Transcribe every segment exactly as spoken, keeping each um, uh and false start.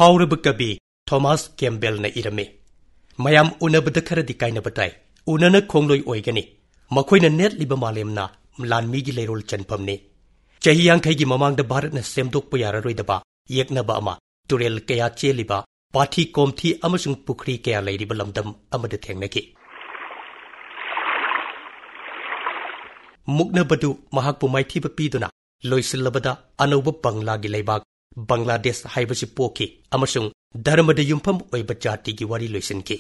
ꯐꯥꯎꯔꯕ ꯀꯕꯤ ꯊꯣꯃꯥꯁ ꯀꯦꯝꯕꯦꯜꯅ ꯏꯔꯝꯃꯤ꯫ ꯃꯌꯥꯝ ꯎꯅꯕꯗ ꯈꯔꯗꯤ ꯀꯥꯏꯅꯕ ꯇꯥꯏ꯫ ꯎꯅꯅ ꯈꯣꯡꯂꯣꯏ ꯑꯣꯏꯒꯅꯤ꯫ ꯃꯈꯣꯏꯅ ꯅꯦꯠꯂꯤꯕ ꯃꯥꯂꯦꯝꯅ ꯂꯥꯟꯃꯤꯒꯤ ꯂꯩꯔꯣꯜ ꯆꯟꯐꯝꯅꯤ꯫ ꯆꯍꯤ ꯌꯥꯡꯈꯩꯒꯤ ꯃꯃꯥꯡꯗ ꯚꯥꯔꯠꯅ ꯁꯦꯝꯗꯣꯛꯄ ꯌꯥꯔꯔꯣꯏꯗꯕ ꯌꯦꯛꯅꯕ ꯑꯃ, ꯇꯨꯔꯦꯜ ꯀꯌꯥ ꯆꯦꯜꯂꯤꯕ, ꯄꯥꯊꯤ ꯀꯣꯝꯊꯤ ꯑꯃꯁꯨꯡ ꯄꯨꯈ꯭ꯔꯤ ꯀꯌꯥ ꯂꯩꯔꯤꯕ ꯂꯝꯗꯝ ꯑꯃꯗ ꯊꯦꯡꯅꯈꯤ꯫ ꯃꯨꯛꯅꯕꯗꯨ ꯃꯍꯥꯛꯄꯨ ꯃꯥꯏꯊꯤꯕ ꯄꯤꯗꯨꯅ ꯂꯣꯏꯁꯤꯜꯂꯕꯗ ꯑꯅꯧꯕ ꯕꯪꯂꯥꯒꯤ ꯂꯩꯕꯥꯛ ꯕꯪꯂꯥꯗꯦꯁ ꯍꯥꯏꯕꯁꯤ ꯄꯣꯛꯈꯤ ꯑꯃꯁꯨꯡ ꯙꯔꯃꯗ ꯌꯨꯝꯐꯝ ꯑꯣꯏꯕ ꯖꯥꯇꯤꯒꯤ ꯋꯥꯔꯤ ꯂꯣꯏꯁꯤꯟꯈꯤ꯫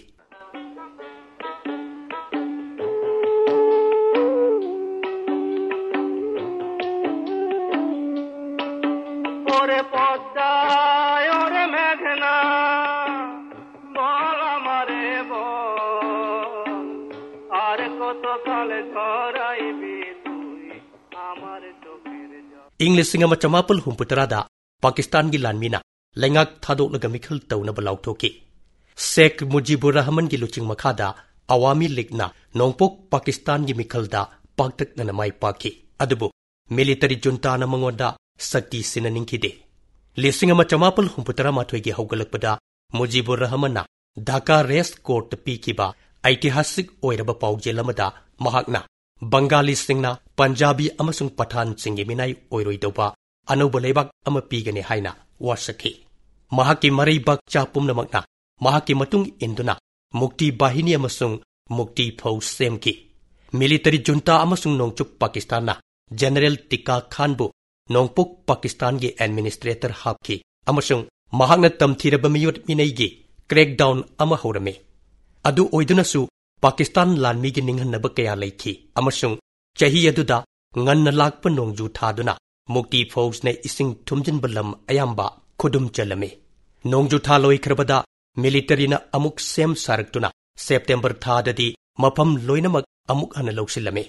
ওরে পদ্মা, ওরে মেঘনা, বল আমারে বল, আর কতকাল ঝরাইবি তুই আমার চোখের জল? ꯏꯪ ꯂꯤꯁꯤꯡ ꯑꯃ ꯆꯃꯥꯄꯜ ꯍꯨꯝꯐꯨ ꯇꯔꯥꯗ ꯄꯥꯀꯤꯁꯇꯥꯟꯒꯤ ꯂꯥꯟꯃꯤꯅ ꯂꯩꯉꯥꯛ ꯊꯥꯗꯣꯛꯂꯒ ꯃꯤꯈꯜ ꯇꯧꯅꯕ ꯂꯥꯎꯊꯣꯛꯈꯤ꯫ ꯁꯦꯈ ꯃꯨꯖꯤꯕꯨꯔ ꯔꯍꯃꯟꯒꯤ ꯂꯨꯆꯤꯡ ꯃꯈꯥꯗ ꯑꯋꯥꯃꯤ ꯂꯤꯒꯅ ꯅꯣꯡꯄꯣꯛ ꯄꯥꯀꯤꯁꯇꯥꯟꯒꯤ ꯃꯤꯈꯜꯗ ꯄꯥꯛꯇꯛꯅꯅ ꯃꯥꯏ ꯄꯥꯛꯈꯤ꯫ ꯑꯗꯨꯕꯨ ꯃꯤꯂꯤꯇꯔꯤ ꯖꯨꯟꯇꯥꯅ ꯃꯉꯣꯟꯗ ꯁꯛꯇꯤ ꯁꯤꯟꯅꯅꯤꯡꯈꯤꯗꯦ꯫ ꯂꯤꯁꯤꯡ ꯑꯃ ꯆꯃꯥꯄꯜ ꯍꯨꯝꯐꯨ ꯇꯔꯥ ꯃꯥꯊꯣꯏꯒꯤ ꯍꯧꯒꯠꯂꯛꯄꯗ ꯃꯨꯖꯤꯕꯨꯔ ꯔꯍꯃꯟꯅ ꯙꯥꯀꯥ ꯔꯦꯁ ꯀꯣꯔꯠꯇ ꯄꯤꯈꯤꯕ ꯑꯩꯇꯤꯍꯥꯁꯤꯛ ꯑꯣꯏꯔꯕ ꯄꯥꯎꯖꯦꯜ ꯑꯃꯗ ꯃꯍꯥꯛꯅ ꯕꯪꯒꯥꯂꯤꯁꯤꯡꯅ ꯄꯟꯖꯥꯕꯤ ꯑꯃꯁꯨꯡ ꯄꯊꯥꯟꯁꯤꯡꯒꯤ ꯃꯤꯅꯥꯏ ꯑꯣꯏꯔꯣꯏꯗꯧꯕ ꯑꯅꯧꯕ ꯂꯩꯕꯥꯛ ꯑꯃ ꯄꯤꯒꯅꯤ ꯍꯥꯏꯅ ꯋꯥꯁꯛꯈꯤ꯫ ꯃꯍꯥꯛꯀꯤ ꯃꯔꯩꯕꯥꯛꯆꯥ ꯄꯨꯝꯅꯃꯛꯅ ꯃꯍꯥꯛꯀꯤ ꯃꯇꯨꯡ ꯏꯟꯗꯨꯅ ꯃꯨꯛꯇꯤ ꯕꯥꯍꯤꯅꯤ ꯑꯃꯁꯨꯡ ꯃꯨꯛꯇꯤ ꯐꯧꯖ ꯁꯦꯝꯈꯤ꯫ ꯃꯤꯂꯤꯇꯔꯤ ꯖꯨꯟꯇꯥ ꯑꯃꯁꯨꯡ ꯅꯣꯡꯆꯨꯞ ꯄꯥꯀꯤꯁꯇꯥꯟꯅ ꯖꯦꯅꯔꯦꯜ ꯇꯤꯀꯥ ꯈꯥꯟꯕꯨ ꯅꯣꯡꯄꯣꯛ ꯄꯥꯀꯤꯁꯇꯥꯟꯒꯤ ꯑꯦꯗꯃꯤꯅꯤꯁꯇ꯭ꯔꯦꯇꯔ ꯍꯥꯞꯈꯤ ꯑꯃꯁꯨꯡ ꯃꯍꯥꯛꯅ ꯇꯝꯊꯤꯔꯕ ꯃꯤꯑꯣꯠ ꯃꯤꯅꯩꯒꯤ ꯀ꯭ꯔꯦꯛꯗꯥꯎꯟ ꯑꯃ ꯍꯧꯔꯝꯃꯤ꯫ ꯑꯗꯨ ꯑꯣꯏꯗꯨꯅꯁꯨ, ꯄꯥꯀꯤꯁꯇꯥꯟ ꯂꯥꯟꯃꯤꯒꯤ ꯅꯤꯡꯍꯟꯅꯕ ꯀꯌꯥ ꯂꯩꯈꯤ ꯑꯃꯁꯨꯡ ꯆꯍꯤ ꯑꯗꯨꯗ ꯉꯟꯅ ꯂꯥꯛꯄ ꯅꯣꯡꯖꯨ ꯊꯥꯗꯨꯅ ꯃꯨꯛꯇꯤ ꯐꯧꯖꯅ ꯏꯁꯤꯡ ꯊꯨꯝꯖꯤꯟꯕ ꯂꯝ ꯑꯌꯥꯝꯕ ꯈꯨꯗꯨꯝ ꯆꯜꯂꯝꯃꯤ꯫ ꯅꯣꯡꯖꯨ ꯊꯥ ꯂꯣꯏꯈ꯭ꯔꯕꯗ ꯃꯤꯂꯤꯇꯔꯤꯅ ꯑꯃꯨꯛ ꯁꯦꯝ ꯁꯥꯔꯛꯇꯨꯅ ꯁꯦꯞꯇꯦꯝꯕꯔ ꯊꯥꯗꯗꯤ ꯃꯐꯝ ꯂꯣꯏꯅꯃꯛ ꯑꯃꯨꯛ ꯍꯟꯅ ꯂꯧꯁꯤꯜꯂꯝꯃꯤ꯫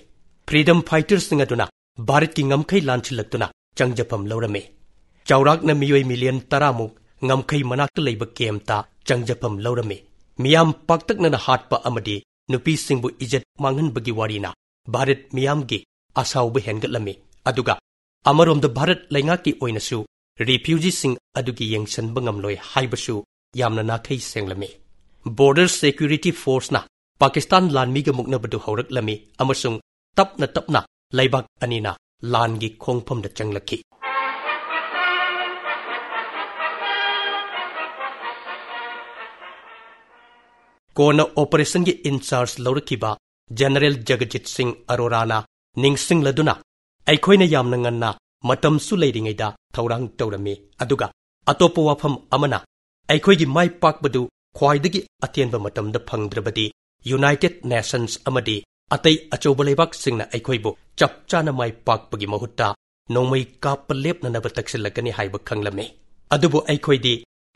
ꯐ꯭ꯔꯤꯗꯝ ꯐꯥꯏꯇꯔꯁꯤꯡ ꯑꯗꯨꯅ ꯚꯥꯔꯠꯀꯤ ꯉꯝꯈꯩ ꯂꯥꯟꯁꯤꯜꯂꯛꯇꯨꯅ ꯆꯪꯖꯐꯝ ꯂꯧꯔꯝꯃꯤ꯫ ꯆꯥꯎꯔꯥꯛꯅ ꯃꯤꯑꯣꯏ ꯃꯤꯂꯤꯌꯟ ꯇꯔꯥꯃꯨꯛ ꯉꯝꯈꯩ ꯃꯅꯥꯛꯇ ꯂꯩꯕ ꯀꯦꯝꯞꯇ ꯆꯪꯖꯐꯝ ꯂꯧꯔꯝꯃꯤ꯫ ꯃꯤꯌꯥꯝ ꯄꯥꯛꯇꯛꯅꯅ ꯍꯥꯠꯄ ꯑꯃꯗꯤ ꯅꯨꯄꯤꯁꯤꯡꯕꯨ ꯏꯖꯠ ꯃꯥꯡꯍꯟꯕꯒꯤ ꯋꯥꯔꯤꯅ ꯚꯥꯔꯠ ꯃꯤꯌꯥꯝꯒꯤ ꯑꯁꯥꯎꯕ ꯍꯦꯟꯒꯠꯂꯝꯃꯤ꯫ ꯑꯗꯨꯒ ꯑꯃꯔꯣꯝꯗ ꯚꯥꯔꯠ ꯂꯩꯉꯥꯛꯀꯤ ꯑꯣꯏꯅꯁꯨ ꯔꯤꯐ꯭ꯌꯨꯖꯤꯁꯤꯡ ꯑꯗꯨꯒꯤ ꯌꯦꯡꯁꯤꯟꯕ ꯉꯝꯂꯣꯏ ꯍꯥꯏꯕꯁꯨ ꯌꯥꯝꯅ ꯅꯥꯈꯩ ꯁꯦꯡꯂꯝꯃꯤ꯫ ꯕꯣꯔꯗꯔ ꯁꯦꯀ꯭ꯌꯨꯔꯤꯇꯤ ꯐꯣꯔꯁꯅ ꯄꯥꯀꯤꯁꯇꯥꯟ ꯂꯥꯟꯃꯤꯒ ꯃꯨꯛꯅꯕꯗꯨ ꯍꯧꯔꯛꯂꯝꯃꯤ ꯑꯃꯁꯨꯡ ꯇꯞꯅ ꯇꯞꯅ ꯂꯩꯕꯥꯛ ꯑꯅꯤꯅ ꯂꯥꯟꯒꯤ ꯈꯣꯡꯐꯝꯗ ꯆꯪꯂꯛꯈꯤ꯫ ꯀꯣꯟꯅ ꯑꯣꯄꯔꯦꯁꯟꯒꯤ ꯏꯟꯆꯥꯔꯖ ꯂꯧꯔꯛꯈꯤꯕ ꯖꯦꯅꯔꯦꯜ ꯖꯒꯖꯤꯠ ꯁꯤꯡ ꯑꯔꯣꯔꯥꯅ ꯅꯤꯡꯁꯤꯡꯂꯗꯨꯅ, "ꯑꯩꯈꯣꯏꯅ ꯌꯥꯝꯅ ꯉꯟꯅ ꯃꯇꯝꯁꯨ ꯂꯩꯔꯤꯉꯩꯗ ꯊꯧꯔꯥꯡ ꯇꯧꯔꯝꯃꯤ, ꯑꯗꯨꯒ ꯑꯇꯣꯞꯄ ꯋꯥꯐꯝ ꯑꯃꯅ, ꯑꯩꯈꯣꯏꯒꯤ ꯃꯥꯏ ꯄꯥꯛꯄꯗꯨ ꯈ꯭ꯋꯥꯏꯗꯒꯤ ꯑꯇꯦꯟꯕ ꯃꯇꯝꯗ ꯐꯪꯗ꯭ꯔꯕꯗꯤ ꯌꯨꯅꯥꯏꯇꯦꯗ ꯅꯦꯁꯟꯁ ꯑꯃꯗꯤ ꯑꯇꯩ ꯑꯆꯧꯕ ꯂꯩꯕꯥꯛꯁꯤꯡꯅ ꯑꯩꯈꯣꯏꯕꯨ ꯆꯞ ꯆꯥꯅ ꯃꯥꯏ ꯄꯥꯛꯄꯒꯤ ꯃꯍꯨꯠꯇ ꯅꯣꯡꯃꯩ ꯀꯥꯞꯄ ꯂꯦꯞꯅꯅꯕ ꯇꯛꯁꯤꯜꯂꯛꯀꯅꯤ" ꯍꯥꯏꯕ ꯈꯪꯂꯝꯃꯤ꯫ ꯑꯗꯨꯕꯨ ꯑꯩꯈꯣꯏꯗꯤ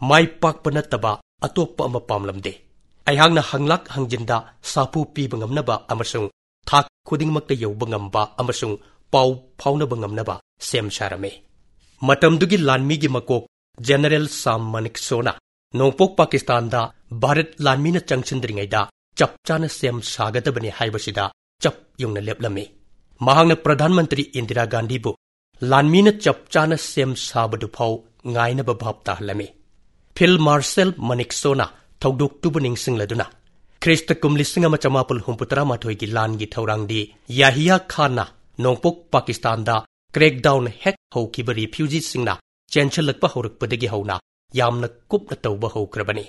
ꯃꯥꯏ ꯄꯥꯛꯄ ꯅꯠꯇꯕ ꯑꯇꯣꯞꯄ ꯑꯃ ꯄꯥꯝꯂꯝꯗꯦ꯫ ꯑꯩꯍꯥꯛꯅ ꯍꯪꯂꯥꯛ ꯍꯪꯖꯤꯟꯗ ꯁꯥꯐꯨ ꯄꯤꯕ ꯉꯝꯅꯕ ꯑꯃꯁꯨꯡ ꯊꯥꯛ ꯈꯨꯗꯤꯡꯃꯛꯇ ꯌꯧꯕ ꯉꯝꯕ ꯑꯃꯁꯨꯡ ꯄꯥꯎ ꯐꯥꯎꯅꯕ ꯉꯝꯅꯕ ꯁꯦꯝ ꯁꯥꯔꯝꯃꯤ꯫ ꯃꯇꯝꯗꯨꯒꯤ ꯂꯥꯟꯃꯤꯒꯤ ꯃꯀꯣꯛ ꯖꯦꯅꯔꯦꯜ ꯁꯥꯝ ꯃꯅꯤꯛꯁꯣꯅ ꯅꯣꯡꯄꯣꯛ ꯄꯥꯀꯤꯁꯇꯥꯟꯗ ꯚꯥꯔꯠ ꯂꯥꯟꯃꯤꯅ ꯆꯪꯁꯤꯟꯗ꯭ꯔꯤꯉꯩꯗ ꯆꯞ ꯆꯥꯅ ꯁꯦꯝ ꯁꯥꯒꯗꯕꯅꯤ ꯍꯥꯏꯕꯁꯤꯗ ꯆꯞ ꯌꯨꯡꯅ ꯂꯦꯞꯂꯝꯃꯤ꯫ ꯃꯍꯥꯛꯅ ꯄ꯭ꯔꯙꯥꯟ ꯃꯟꯇ꯭ꯔꯤ ꯏꯟꯗꯤꯔꯥ ꯒꯥꯟꯙꯤꯕꯨ ꯂꯥꯟꯃꯤꯅ ꯆꯞ ꯆꯥꯅ ꯁꯦꯝ ꯁꯥꯕꯗꯨ ꯐꯥꯎ ꯉꯥꯏꯅꯕ ꯚꯥꯞ ꯇꯥꯍꯜꯂꯝꯃꯤ꯫ ꯐꯤꯜꯗ ꯃꯥꯔꯁꯦꯜ ꯃꯅꯤꯛꯁꯣꯅ ꯊꯧꯗꯣꯛꯇꯨꯕꯨ ꯅꯤꯡꯁꯤꯡꯂꯗꯨꯅ, ꯈ꯭ꯔꯤꯁꯇ ꯀꯨꯝ ꯂꯤꯁꯤꯡ ꯑꯃ ꯆꯃꯥꯄꯜ ꯍꯨꯝꯐꯨꯇꯔꯥ ꯃꯥꯊꯣꯏꯒꯤ ꯂꯥꯟꯒꯤ ꯊꯧꯔꯥꯡꯗꯤ ꯌꯥꯍꯤꯌꯥ ꯈꯥꯟꯅ ꯅꯣꯡꯄꯣꯛ ꯄꯥꯀꯤꯁꯇꯥꯟꯗ ꯀ꯭ꯔꯦꯛꯗꯥꯎꯟ ꯍꯦꯛ ꯍꯧꯈꯤꯕ ꯔꯤꯐ꯭ꯌꯨꯖꯤꯁꯤꯡꯅ ꯆꯦꯟꯁꯤꯜꯂꯛꯄ ꯍꯧꯔꯛꯄꯗꯒꯤ ꯍꯧꯅ ꯌꯥꯝꯅ ꯀꯨꯞꯅ ꯇꯧꯕ ꯍꯧꯈ꯭ꯔꯕꯅꯤ꯫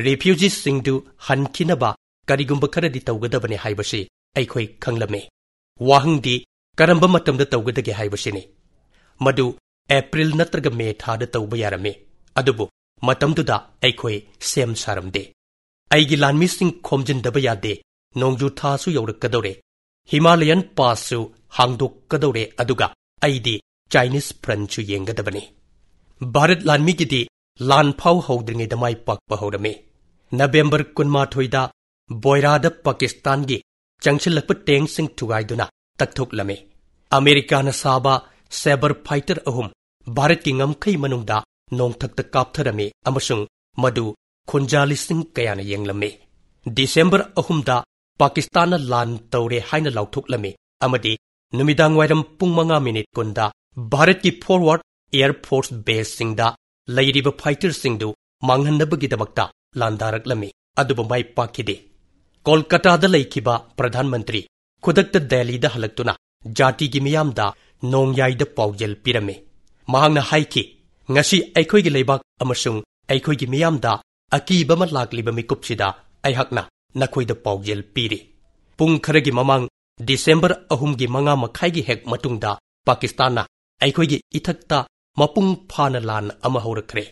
ꯔꯤꯐ꯭ꯌꯨꯖꯤꯁꯤꯡꯗꯨ ꯍꯟꯈꯤꯅꯕ ꯀꯔꯤꯒꯨꯝꯕ ꯈꯔꯗꯤ ꯇꯧꯒꯗꯕꯅꯤ ꯍꯥꯏꯕꯁꯤ ꯑꯩꯈꯣꯏ ꯈꯪꯂꯝꯃꯤ꯫ ꯋꯥꯍꯪꯗꯤ ꯀꯔꯝꯕ ꯃꯇꯝꯗ ꯇꯧꯒꯗꯒꯦ ꯍꯥꯏꯕꯁꯤꯅꯤ꯫ ꯃꯗꯨ ꯑꯦꯄ꯭ꯔꯤꯜ ꯅꯠꯇ꯭ꯔꯒ ꯃꯦ ꯊꯥꯗ ꯇꯧꯕ ꯌꯥꯔꯝꯃꯤ, ꯑꯗꯨꯕꯨ ꯃꯇꯝꯗꯨꯗ ꯑꯩꯈꯣꯏ ꯁꯦꯝ ꯁꯥꯔꯝꯗꯦ꯫ ꯑꯩꯒꯤ ꯂꯥꯟꯃꯤꯁꯤꯡ ꯈꯣꯝꯖꯤꯟꯗꯕ ꯌꯥꯗꯦ꯫ ꯅꯣꯡꯖꯨ ꯊꯥꯁꯨ ꯌꯧꯔꯛꯀꯗꯧꯔꯦ, ꯍꯤꯃꯥꯂꯌꯟ ꯄꯥꯁꯁꯨ ꯍꯥꯡꯗꯣꯛꯀꯗꯧꯔꯦ, ꯑꯗꯨꯒ ꯑꯩꯗꯤ ꯆꯥꯏꯅꯤꯁ ꯐ꯭ꯔꯟꯠꯁꯨ ꯌꯦꯡꯒꯗꯕꯅꯤ꯫ ꯚꯥꯔꯠ ꯂꯥꯟꯃꯤꯒꯤꯗꯤ ꯂꯥꯟ ꯐꯥꯎ ꯍꯧꯗ꯭ꯔꯤꯉꯩꯗ ꯃꯥꯏ ꯄꯥꯛꯄ ꯍꯧꯔꯝꯃꯤ꯫ ꯅꯕꯦꯝꯕꯔ ꯀꯨꯟꯃꯥꯊꯣꯏꯗ ꯕꯣꯏꯔꯥꯗ ꯄꯥꯀꯤꯁꯇꯥꯟꯒꯤ ꯆꯪꯁꯤꯜꯂꯛꯄ ꯇꯦꯡꯁꯤꯡ ꯊꯨꯒꯥꯏꯗꯨꯅ ꯇꯛꯊꯣꯛꯂꯝꯃꯤ꯫ ꯑꯃꯦꯔꯤꯀꯥꯅ ꯁꯥꯕ ꯁꯦꯕꯔ ꯐꯥꯏꯇꯔ ꯑꯍꯨꯝ ꯚꯥꯔꯠꯀꯤ ꯉꯝꯈꯩ ꯃꯅꯨꯡꯗ ꯅꯣꯡꯊꯛꯇ ꯀꯥꯞꯊꯔꯝꯃꯤ ꯑꯃꯁꯨꯡ ꯃꯗꯨ ꯈꯨꯟꯖꯥ ꯂꯤꯁꯤꯡ ꯀꯌꯥꯅ ꯌꯦꯡꯂꯝꯃꯤ꯫ ꯗꯤꯁꯦꯝꯕꯔ ꯑꯍꯨꯝꯗ ꯄꯥꯀꯤꯁꯇꯥꯟꯅ ꯂꯥꯟ ꯇꯧꯔꯦ ꯍꯥꯏꯅ ꯂꯥꯎꯊꯣꯛꯂꯝꯃꯤ ꯑꯃꯗꯤ ꯅꯨꯃꯤꯗꯥꯡ ꯋꯥꯏꯔꯝ ꯄꯨꯡ ꯃꯉꯥ ꯃꯤꯅꯤꯠ ꯀꯨꯟꯗ ꯚꯥꯔꯠꯀꯤ ꯐꯣꯔꯋꯥꯔꯗ Air Force baseꯁꯤꯡꯗ ꯂꯩꯔꯤꯕ fighterꯁꯤꯡꯗꯨ ꯃꯥꯡꯍꯟꯅꯕꯒꯤꯗꯃꯛꯇ ꯂꯥꯟꯗꯥꯔꯛꯂꯝꯃꯤ, ꯑꯗꯨꯕꯨ ꯃꯥꯏ ꯄꯥꯛꯈꯤꯗꯦ꯫ ꯀꯣꯜꯀꯇꯥꯗ ꯂꯩꯈꯤꯕ ꯄ꯭ꯔꯙꯥꯟ ꯃꯟꯇ꯭ꯔꯤ ꯈꯨꯗꯛꯇ ꯗꯦꯜꯂꯤꯗ ꯍꯜꯂꯛꯇꯨꯅ ꯖꯥꯇꯤꯒꯤ ꯃꯤꯌꯥꯝꯗ ꯅꯣꯡꯌꯥꯏꯗ ꯄꯥꯎꯖꯦꯜ ꯄꯤꯔꯝꯃꯤ꯫ ꯃꯍꯥꯛꯅ ꯍꯥꯏꯈꯤ, "ꯉꯁꯤ ꯑꯩꯈꯣꯏꯒꯤ ꯂꯩꯕꯥꯛ ꯑꯃꯁꯨꯡ ꯑꯩꯈꯣꯏꯒꯤ ꯃꯤꯌꯥꯝꯗ ꯑꯀꯤꯕ ꯑꯃ ꯂꯥꯛꯂꯤꯕ ꯃꯤꯀꯨꯞꯁꯤꯗ ꯑꯩꯍꯥꯛꯅ ꯅꯈꯣꯏꯗ ꯄꯥꯎꯖꯦꯜ ꯄꯤꯔꯤ꯫ ꯄꯨꯡ ꯈꯔꯒꯤ ꯃꯃꯥꯡ, ꯗꯤꯁꯦꯝꯕꯔ ꯑꯍꯨꯝꯒꯤ ꯃꯉꯥ ꯃꯈꯥꯏꯒꯤ ꯍꯦꯛ ꯃꯇꯨꯡꯗ ꯄꯥꯀꯤꯁꯇꯥꯟꯅ ꯑꯩꯈꯣꯏꯒꯤ ꯏꯊꯛꯇ ꯃꯄꯨꯡ ꯐꯥꯅ ꯂꯥꯟ ꯑꯃ ꯍꯧꯔꯛꯈ꯭ꯔꯦ꯫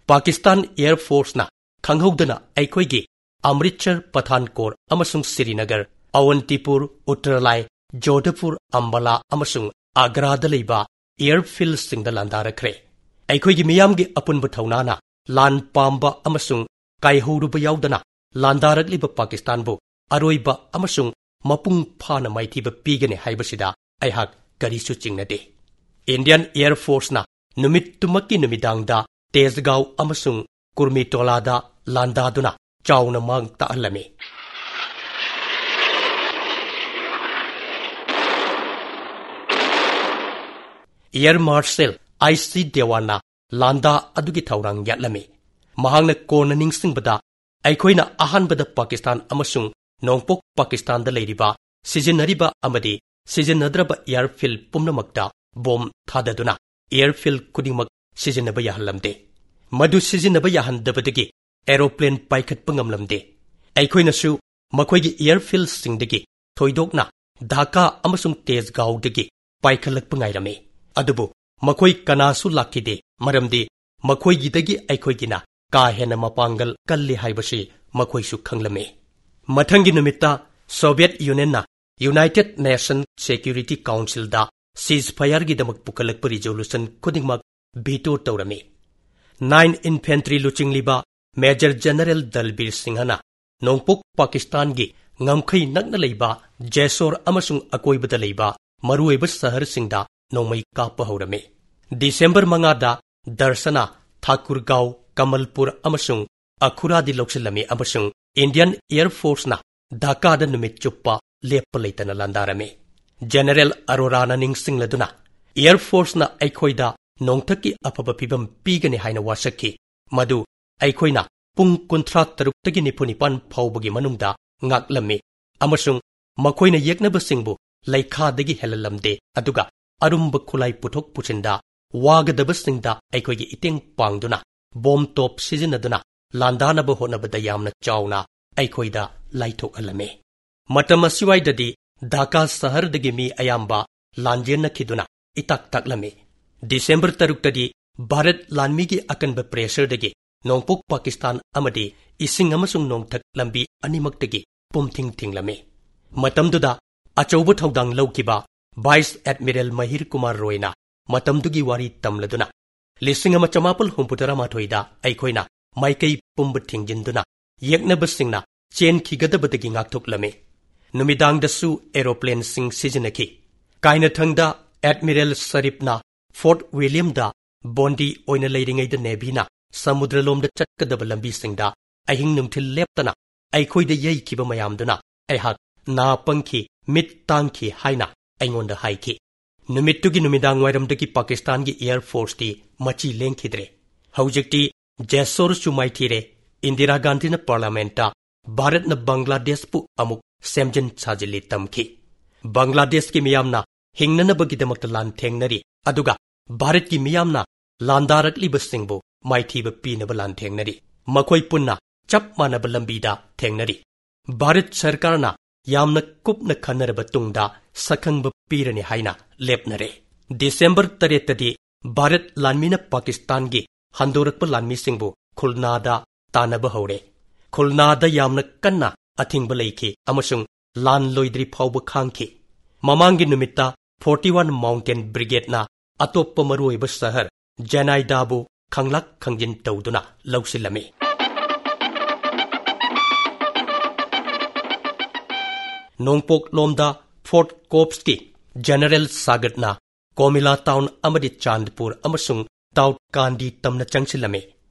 ꯄꯥꯀꯤꯁꯇꯥꯟ Air Forceꯅ ꯈꯪꯍꯧꯗꯅ ꯑꯩꯈꯣꯏꯒꯤ ꯑꯃ꯭ꯔꯤꯠꯁꯔ, ꯄꯊꯥꯟꯀꯣꯠ ꯑꯃꯁꯨꯡ ꯁ꯭ꯔꯤꯅꯒꯔ, ꯑꯋꯟꯇꯤꯄꯨꯔ, ꯎꯠꯇꯔꯂꯥꯏ, ꯖꯣꯙꯄꯨꯔ, ꯑꯝꯕꯥꯂꯥ ꯑꯃꯁꯨꯡ ꯑꯒ꯭ꯔꯥꯗ ꯂꯩꯕ airfieldꯁꯤꯡꯗ ꯂꯥꯟꯗꯥꯔꯛꯈ꯭ꯔꯦ꯫ ꯑꯩꯈꯣꯏꯒꯤ ꯃꯤꯌꯥꯝꯒꯤ ꯑꯄꯨꯟꯕ ꯊꯧꯅꯥꯅ ꯂꯥꯟ ꯄꯥꯝꯕ ꯑꯃꯁꯨꯡ ꯀꯥꯏꯍꯧꯔꯨꯕ ꯌꯥꯎꯗꯅ ꯂꯥꯟꯗꯥꯔꯛꯂꯤꯕ ꯄꯥꯀꯤꯁꯇꯥꯟꯕꯨ ꯑꯔꯣꯏꯕ ꯑꯃꯁꯨꯡ ꯃꯄꯨꯡ ꯐꯥꯅ ꯃꯥꯏꯊꯤꯕ ꯄꯤꯒꯅꯤ ꯍꯥꯏꯕꯁꯤꯗ ꯑꯩꯍꯥꯛ ꯀꯔꯤꯁꯨ ꯆꯤꯡꯅꯗꯦ꯫ Indian Air Forceꯅ ꯅꯨꯃꯤꯠꯇꯨꯃꯛꯀꯤ ꯅꯨꯃꯤꯗꯥꯡꯗ ꯇꯦꯖꯒꯥꯎ ꯑꯃꯁꯨꯡ ꯀꯨꯔꯃꯤꯇꯣꯂꯥꯗ ꯂꯥꯟꯗꯥꯗꯨꯅ ꯆꯥꯎꯅ ꯃꯥꯡ ꯇꯥꯛꯍꯜꯂꯝꯃꯤ꯫ Air Marshal I C Dhawanꯅ ꯂꯥꯟꯗꯥ ꯑꯗꯨꯒꯤ ꯊꯧꯔꯥꯡ ꯌꯥꯠꯂꯝꯃꯤ꯫ ꯃꯍꯥꯛꯅ ꯀꯣꯟꯅ ꯅꯤꯡꯁꯤꯡꯕꯗ, "ꯑꯩꯈꯣꯏꯅ ꯑꯍꯥꯟꯕꯗ ꯄꯥꯀꯤꯁꯇꯥꯟ ꯑꯃꯁꯨꯡ ꯅꯣꯡꯄꯣꯛ ꯄꯥꯀꯤꯁꯇꯥꯟꯗ ꯂꯩꯔꯤꯕ ꯁꯤꯖꯤꯟꯅꯔꯤꯕ ꯑꯃꯗꯤ ꯁꯤꯖꯤꯟꯅꯗ꯭ꯔꯕ airfield ꯄꯨꯝꯅꯃꯛꯇ ꯕꯣꯝ ꯊꯥꯗꯗꯨꯅ airfield ꯈꯨꯗꯤꯡꯃꯛ ꯁꯤꯖꯤꯟꯅꯕ ꯌꯥꯍꯜꯂꯝꯗꯦ꯫ ꯃꯗꯨ ꯁꯤꯖꯤꯟꯅꯕ ꯌꯥꯍꯟꯗꯕꯗꯒꯤ aeroplane ꯄꯥꯏꯈꯠꯄ ꯉꯝꯂꯝꯗꯦ꯫ ꯑꯩꯈꯣꯏꯅꯁꯨ ꯃꯈꯣꯏꯒꯤ airfieldꯁꯤꯡꯗꯒꯤ ꯊꯣꯏꯗꯣꯛꯅ ꯙꯥꯀꯥ ꯑꯃꯁꯨꯡ ꯇꯦꯖꯒꯥꯎꯗꯒꯤ ꯄꯥꯏꯈꯠꯂꯛꯄ ꯉꯥꯏꯔꯝꯃꯤ꯫ ꯑꯗꯨꯕꯨ ꯃꯈꯣꯏ ꯀꯅꯥꯁꯨ ꯂꯥꯛꯈꯤꯗꯦ, ꯃꯔꯝꯗꯤ ꯃꯈꯣꯏꯒꯤꯗꯒꯤ ꯑꯩꯈꯣꯏꯒꯤꯅ ꯀꯥ ꯍꯦꯟꯅ ꯃꯄꯥꯡꯒꯜ ꯀꯜꯂꯤ ꯍꯥꯏꯕꯁꯤ ꯃꯈꯣꯏꯁꯨ ꯈꯪꯂꯝꯃꯤ꯫" ꯃꯊꯪꯒꯤ ꯅꯨꯃꯤꯠꯇ Soviet Unionꯅ United Nations Security Councilꯗ ceasefireꯒꯤꯗꯃꯛ ꯄꯨꯈꯠꯂꯛꯄ resolution ꯈꯨꯗꯤꯡꯃꯛ veto ꯇꯧꯔꯝꯃꯤ꯫ Nine Infantry ꯂꯨꯆꯤꯡꯂꯤꯕ Major General ꯗꯜꯕꯤꯔ ꯁꯤꯡꯍꯅ ꯅꯣꯡꯄꯣꯛ ꯄꯥꯀꯤꯁꯇꯥꯟꯒꯤ ꯉꯝꯈꯩ ꯅꯛꯅ ꯂꯩꯕ ꯖꯦꯁꯣꯔ ꯑꯃꯁꯨꯡ ꯑꯀꯣꯏꯕꯗ ꯂꯩꯕ ꯃꯔꯨꯑꯣꯏꯕ ꯁꯍꯔꯁꯤꯡꯗ ꯅꯣꯡꯃꯩ ꯀꯥꯞꯄ ꯍꯧꯔꯝꯃꯤ꯫ ꯗꯤꯁꯦꯝꯕꯔ ꯃꯉꯥꯗ ꯗꯔꯁꯅꯥ, ꯊꯥꯀꯨꯔꯒꯥꯎ, ꯀꯃꯜꯄꯨꯔ ꯑꯃꯁꯨꯡ ꯑꯈꯨꯔꯥꯗꯤ ꯂꯧꯁꯤꯜꯂꯝꯃꯤ ꯑꯃꯁꯨꯡ Indian Air Forceꯅ ꯙꯥꯀꯥꯗ ꯅꯨꯃꯤꯠ ꯆꯨꯞꯄ ꯂꯦꯞꯄ ꯂꯩꯇꯅ ꯂꯥꯟꯗꯥꯔꯝꯃꯤ꯫ General ꯑꯔꯣꯔꯥꯅ ꯅꯤꯡꯁꯤꯡꯂꯗꯨꯅ, "Air Forceꯅ ꯑꯩꯈꯣꯏꯗ ꯅꯣꯡꯊꯛꯀꯤ ꯑꯐꯕ ꯐꯤꯕꯝ ꯄꯤꯒꯅꯤ ꯍꯥꯏꯅ ꯋꯥꯁꯛꯈꯤ꯫ ꯃꯗꯨ ꯑꯩꯈꯣꯏꯅ ꯄꯨꯡ ꯀꯨꯟꯊ꯭ꯔꯥ ꯇꯔꯨꯛꯇꯒꯤ ꯅꯤꯐꯨ ꯅꯤꯄꯥꯟ ꯐꯥꯎꯕꯒꯤ ꯃꯅꯨꯡꯗ ꯉꯥꯛꯂꯝꯃꯤ, ꯑꯃꯁꯨꯡ ꯃꯈꯣꯏꯅ ꯌꯦꯛꯅꯕꯁꯤꯡꯕꯨ ꯂꯩꯈꯥꯗꯒꯤ ꯍꯦꯜꯍꯜꯂꯝꯗꯦ, ꯑꯗꯨꯒ ꯑꯔꯨꯝꯕ ꯈꯨꯠꯂꯥꯏ ꯄꯨꯊꯣꯛ ꯄꯨꯁꯤꯟꯗ ꯋꯥꯒꯗꯕꯁꯤꯡꯗ ꯑꯩꯈꯣꯏꯒꯤ ꯏꯇꯦꯡ ꯄꯥꯡꯗꯨꯅ, ꯕꯣꯝ ꯇꯣꯞ ꯁꯤꯖꯤꯟꯅꯗꯨꯅ ꯂꯥꯟꯗꯥꯅꯕ ꯍꯣꯠꯅꯕꯗ ꯌꯥꯝꯅ ꯆꯥꯎꯅ ꯑꯩꯈꯣꯏꯗ ꯂꯥꯏꯊꯣꯛꯍꯜꯂꯝꯃꯤ꯫ ꯃꯇꯝ ꯑꯁꯤꯋꯥꯏꯗꯗꯤ ꯙꯥꯀꯥ ꯁꯍꯔꯗꯒꯤ ꯃꯤ ꯑꯌꯥꯝꯕ ꯂꯥꯟꯖꯦꯟꯅꯈꯤꯗꯨꯅ ꯏꯇꯥꯛ ꯇꯥꯛꯂꯝꯃꯤ꯫ ꯗꯤꯁꯦꯝꯕꯔ ꯇꯔꯨꯛꯇꯗꯤ ꯚꯥꯔꯠ ꯂꯥꯟꯃꯤꯒꯤ ꯑꯀꯟꯕ ꯄ꯭ꯔꯦꯁꯔꯗꯒꯤ ꯅꯣꯡꯄꯣꯛ ꯄꯥꯀꯤꯁꯇꯥꯟ ꯑꯃꯗꯤ ꯏꯁꯤꯡ ꯑꯃꯁꯨꯡ ꯅꯣꯡꯊꯛ ꯂꯝꯕꯤ ꯑꯅꯤꯃꯛꯇꯒꯤ ꯄꯨꯝꯊꯤꯡ ꯊꯤꯡꯂꯝꯃꯤ꯫ ꯃꯇꯝꯗꯨꯗ ꯑꯆꯧꯕ ꯊꯧꯗꯥꯡ ꯂꯧꯈꯤꯕ ꯚꯥꯏꯁ ꯑꯦꯗꯃꯤꯔꯦꯜ ꯃꯍꯤꯔ ꯀꯨꯃꯥꯔ ꯔꯣꯏꯅ ꯃꯇꯝꯗꯨꯒꯤ ꯋꯥꯔꯤ ꯇꯝꯂꯗꯨꯅ, ꯂꯤꯁꯤꯡ ꯑꯃ ꯆꯃꯥꯄꯜ ꯍꯨꯝꯐꯨꯇꯔꯥꯃꯥꯊꯣꯏꯗ ꯑꯩꯈꯣꯏꯅ ꯃꯥꯏꯀꯩ ꯄꯨꯝꯕ ꯊꯤꯡꯖꯤꯟꯗꯨꯅ ꯌꯦꯛꯅꯕꯁꯤꯡꯅ ꯆꯦꯟꯈꯤꯒꯗꯕꯗꯒꯤ ꯉꯥꯛꯊꯣꯛꯂꯝꯃꯤ꯫ ꯅꯨꯃꯤꯗꯥꯡꯗꯁꯨ ꯑꯦꯔꯣꯄ꯭ꯂꯦꯟꯁꯤꯡ ꯁꯤꯖꯤꯟꯅꯈꯤ꯫ ꯀꯥꯏꯅꯊꯪꯗ ꯑꯦꯗꯃꯤꯔꯦꯜ ꯁꯔꯤꯞꯅ ꯐꯣꯔꯠ ꯋꯤꯂꯤꯌꯝꯗ ꯕꯣꯟꯗꯤ ꯑꯣꯏꯅ ꯂꯩꯔꯤꯉꯩꯗ ꯅꯦꯚꯤꯅ ꯁꯃꯨꯗ꯭ꯔꯂꯣꯝꯗ ꯆꯠꯀꯗꯕ ꯂꯝꯕꯤꯁꯤꯡꯗ ꯑꯍꯤꯡ ꯅꯨꯡꯊꯤꯜ ꯂꯦꯞꯇꯅ ꯑꯩꯈꯣꯏꯗ ꯌꯩꯈꯤꯕ ꯃꯌꯥꯝꯗꯨꯅ ꯑꯩꯍꯥꯛ ꯅꯥ ꯄꯪꯈꯤ, ꯃꯤꯠ ꯇꯥꯡꯈꯤ ꯍꯥꯏꯅ ꯑꯩꯉꯣꯟꯗ ꯍꯥꯏꯈꯤ꯫ ꯅꯨꯃꯤꯠꯇꯨꯒꯤ ꯅꯨꯃꯤꯗꯥꯡ ꯋꯥꯏꯔꯝꯗꯒꯤ ꯄꯥꯀꯤꯁꯇꯥꯟꯒꯤ ꯑꯦꯌꯔ ꯐꯣꯔꯁꯇꯤ ꯃꯆꯤ ꯂꯦꯡꯈꯤꯗ꯭ꯔꯦ꯫ ꯍꯧꯖꯤꯛꯇꯤ ꯖꯦꯁꯣꯔꯁꯨ ꯃꯥꯏꯊꯤꯔꯦ꯫ ꯏꯟꯗꯤꯔꯥ ꯒꯥꯟꯙꯤꯅ ꯄꯥꯔꯂꯥꯃꯦꯟꯠꯇ ꯚꯥꯔꯠꯅ ꯕꯪꯒ꯭ꯂꯥꯗꯦꯁꯄꯨ ꯑꯃꯨꯛ ꯁꯦꯝꯖꯤꯟ ꯁꯥꯖꯤꯜꯂꯤ ꯇꯝꯈꯤ꯫ ꯕꯪꯒ꯭ꯂꯥꯗꯦꯁꯀꯤ ꯃꯤꯌꯥꯝꯅ ꯍꯤꯡꯅꯅꯕꯒꯤꯗꯃꯛꯇ ꯂꯥꯟ ꯊꯦꯡꯅꯔꯤ, ꯑꯗꯨꯒ ꯚꯥꯔꯠꯀꯤ ꯃꯤꯌꯥꯝꯅ ꯂꯥꯟꯗꯥꯔꯛꯂꯤꯕꯁꯤꯡꯕꯨ ꯃꯥꯏꯊꯤꯕ ꯄꯤꯅꯕ ꯂꯥꯟ ꯊꯦꯡꯅꯔꯤ꯫ ꯃꯈꯣꯏ ꯄꯨꯟꯅ ꯆꯞ ꯃꯥꯟꯅꯕ ꯂꯝꯕꯤꯗ ꯊꯦꯡꯅꯔꯤ꯫ ꯚꯥꯔꯠ ꯁꯔꯀꯥꯔꯅ ꯌꯥꯝꯅ ꯀꯨꯞꯅ ꯈꯟꯅꯔꯕ ꯇꯨꯡꯗ ꯁꯛꯈꯪꯕ ꯄꯤꯔꯅꯤ ꯍꯥꯏꯅ ꯂꯦꯞꯅꯔꯦ꯫ ꯗꯤꯁꯦꯝꯕꯔ ꯇꯔꯦꯠꯇꯗꯤ ꯚꯥꯔꯠ ꯂꯥꯟꯃꯤꯅ ꯄꯥꯀꯤꯁꯇꯥꯟꯒꯤ ꯍꯟꯗꯣꯔꯛꯄ ꯂꯥꯟꯃꯤꯁꯤꯡꯕꯨ ꯈꯨꯜꯅꯥꯗ ꯇꯥꯟꯅꯕ ꯍꯧꯔꯦ꯫ ꯈꯨꯜꯅꯥꯗ ꯌꯥꯝꯅ ꯀꯟꯅ ꯑꯊꯤꯡꯕ ꯂꯩꯈꯤ ꯑꯃꯁꯨꯡ ꯂꯥꯟ ꯂꯣꯏꯗ꯭ꯔꯤ ꯐꯥꯎꯕ ꯈꯥꯡꯈꯤ꯫ ꯃꯃꯥꯡꯒꯤ ꯅꯨꯃꯤꯠꯇ ꯐꯣꯔꯇꯤ ꯋꯥꯟ ꯃꯥꯎꯟꯇꯦꯟ ꯕ꯭ꯔꯤꯒꯦꯗꯅ ꯑꯇꯣꯞꯄ ꯃꯔꯨꯑꯣꯏꯕ ꯁꯍꯔ ꯖꯦꯅꯥꯏꯗꯥꯕꯨ ꯈꯪꯂꯥꯛ ꯈꯪꯖꯤꯟ ꯇꯧꯗꯨꯅ ꯂꯧꯁꯤꯜꯂꯝꯃꯤ꯫ ꯅꯣꯡꯄꯣꯛꯂꯣꯝꯗ ꯐꯣꯔꯠ ꯀꯣꯞꯁꯀꯤ ꯖꯦꯅꯔꯦꯜ ꯁꯥꯒꯠꯅ ꯀꯣꯃꯤꯂꯥ ꯇꯥꯎꯟ ꯑꯃꯗꯤ ꯆꯥꯟꯗꯄꯨꯔ ꯑꯃꯁꯨꯡ ꯇꯥꯎꯠ ꯀꯥꯟꯗꯤ ꯇꯝꯅ ꯆꯪꯁꯤꯜꯂꯝꯃꯤ꯫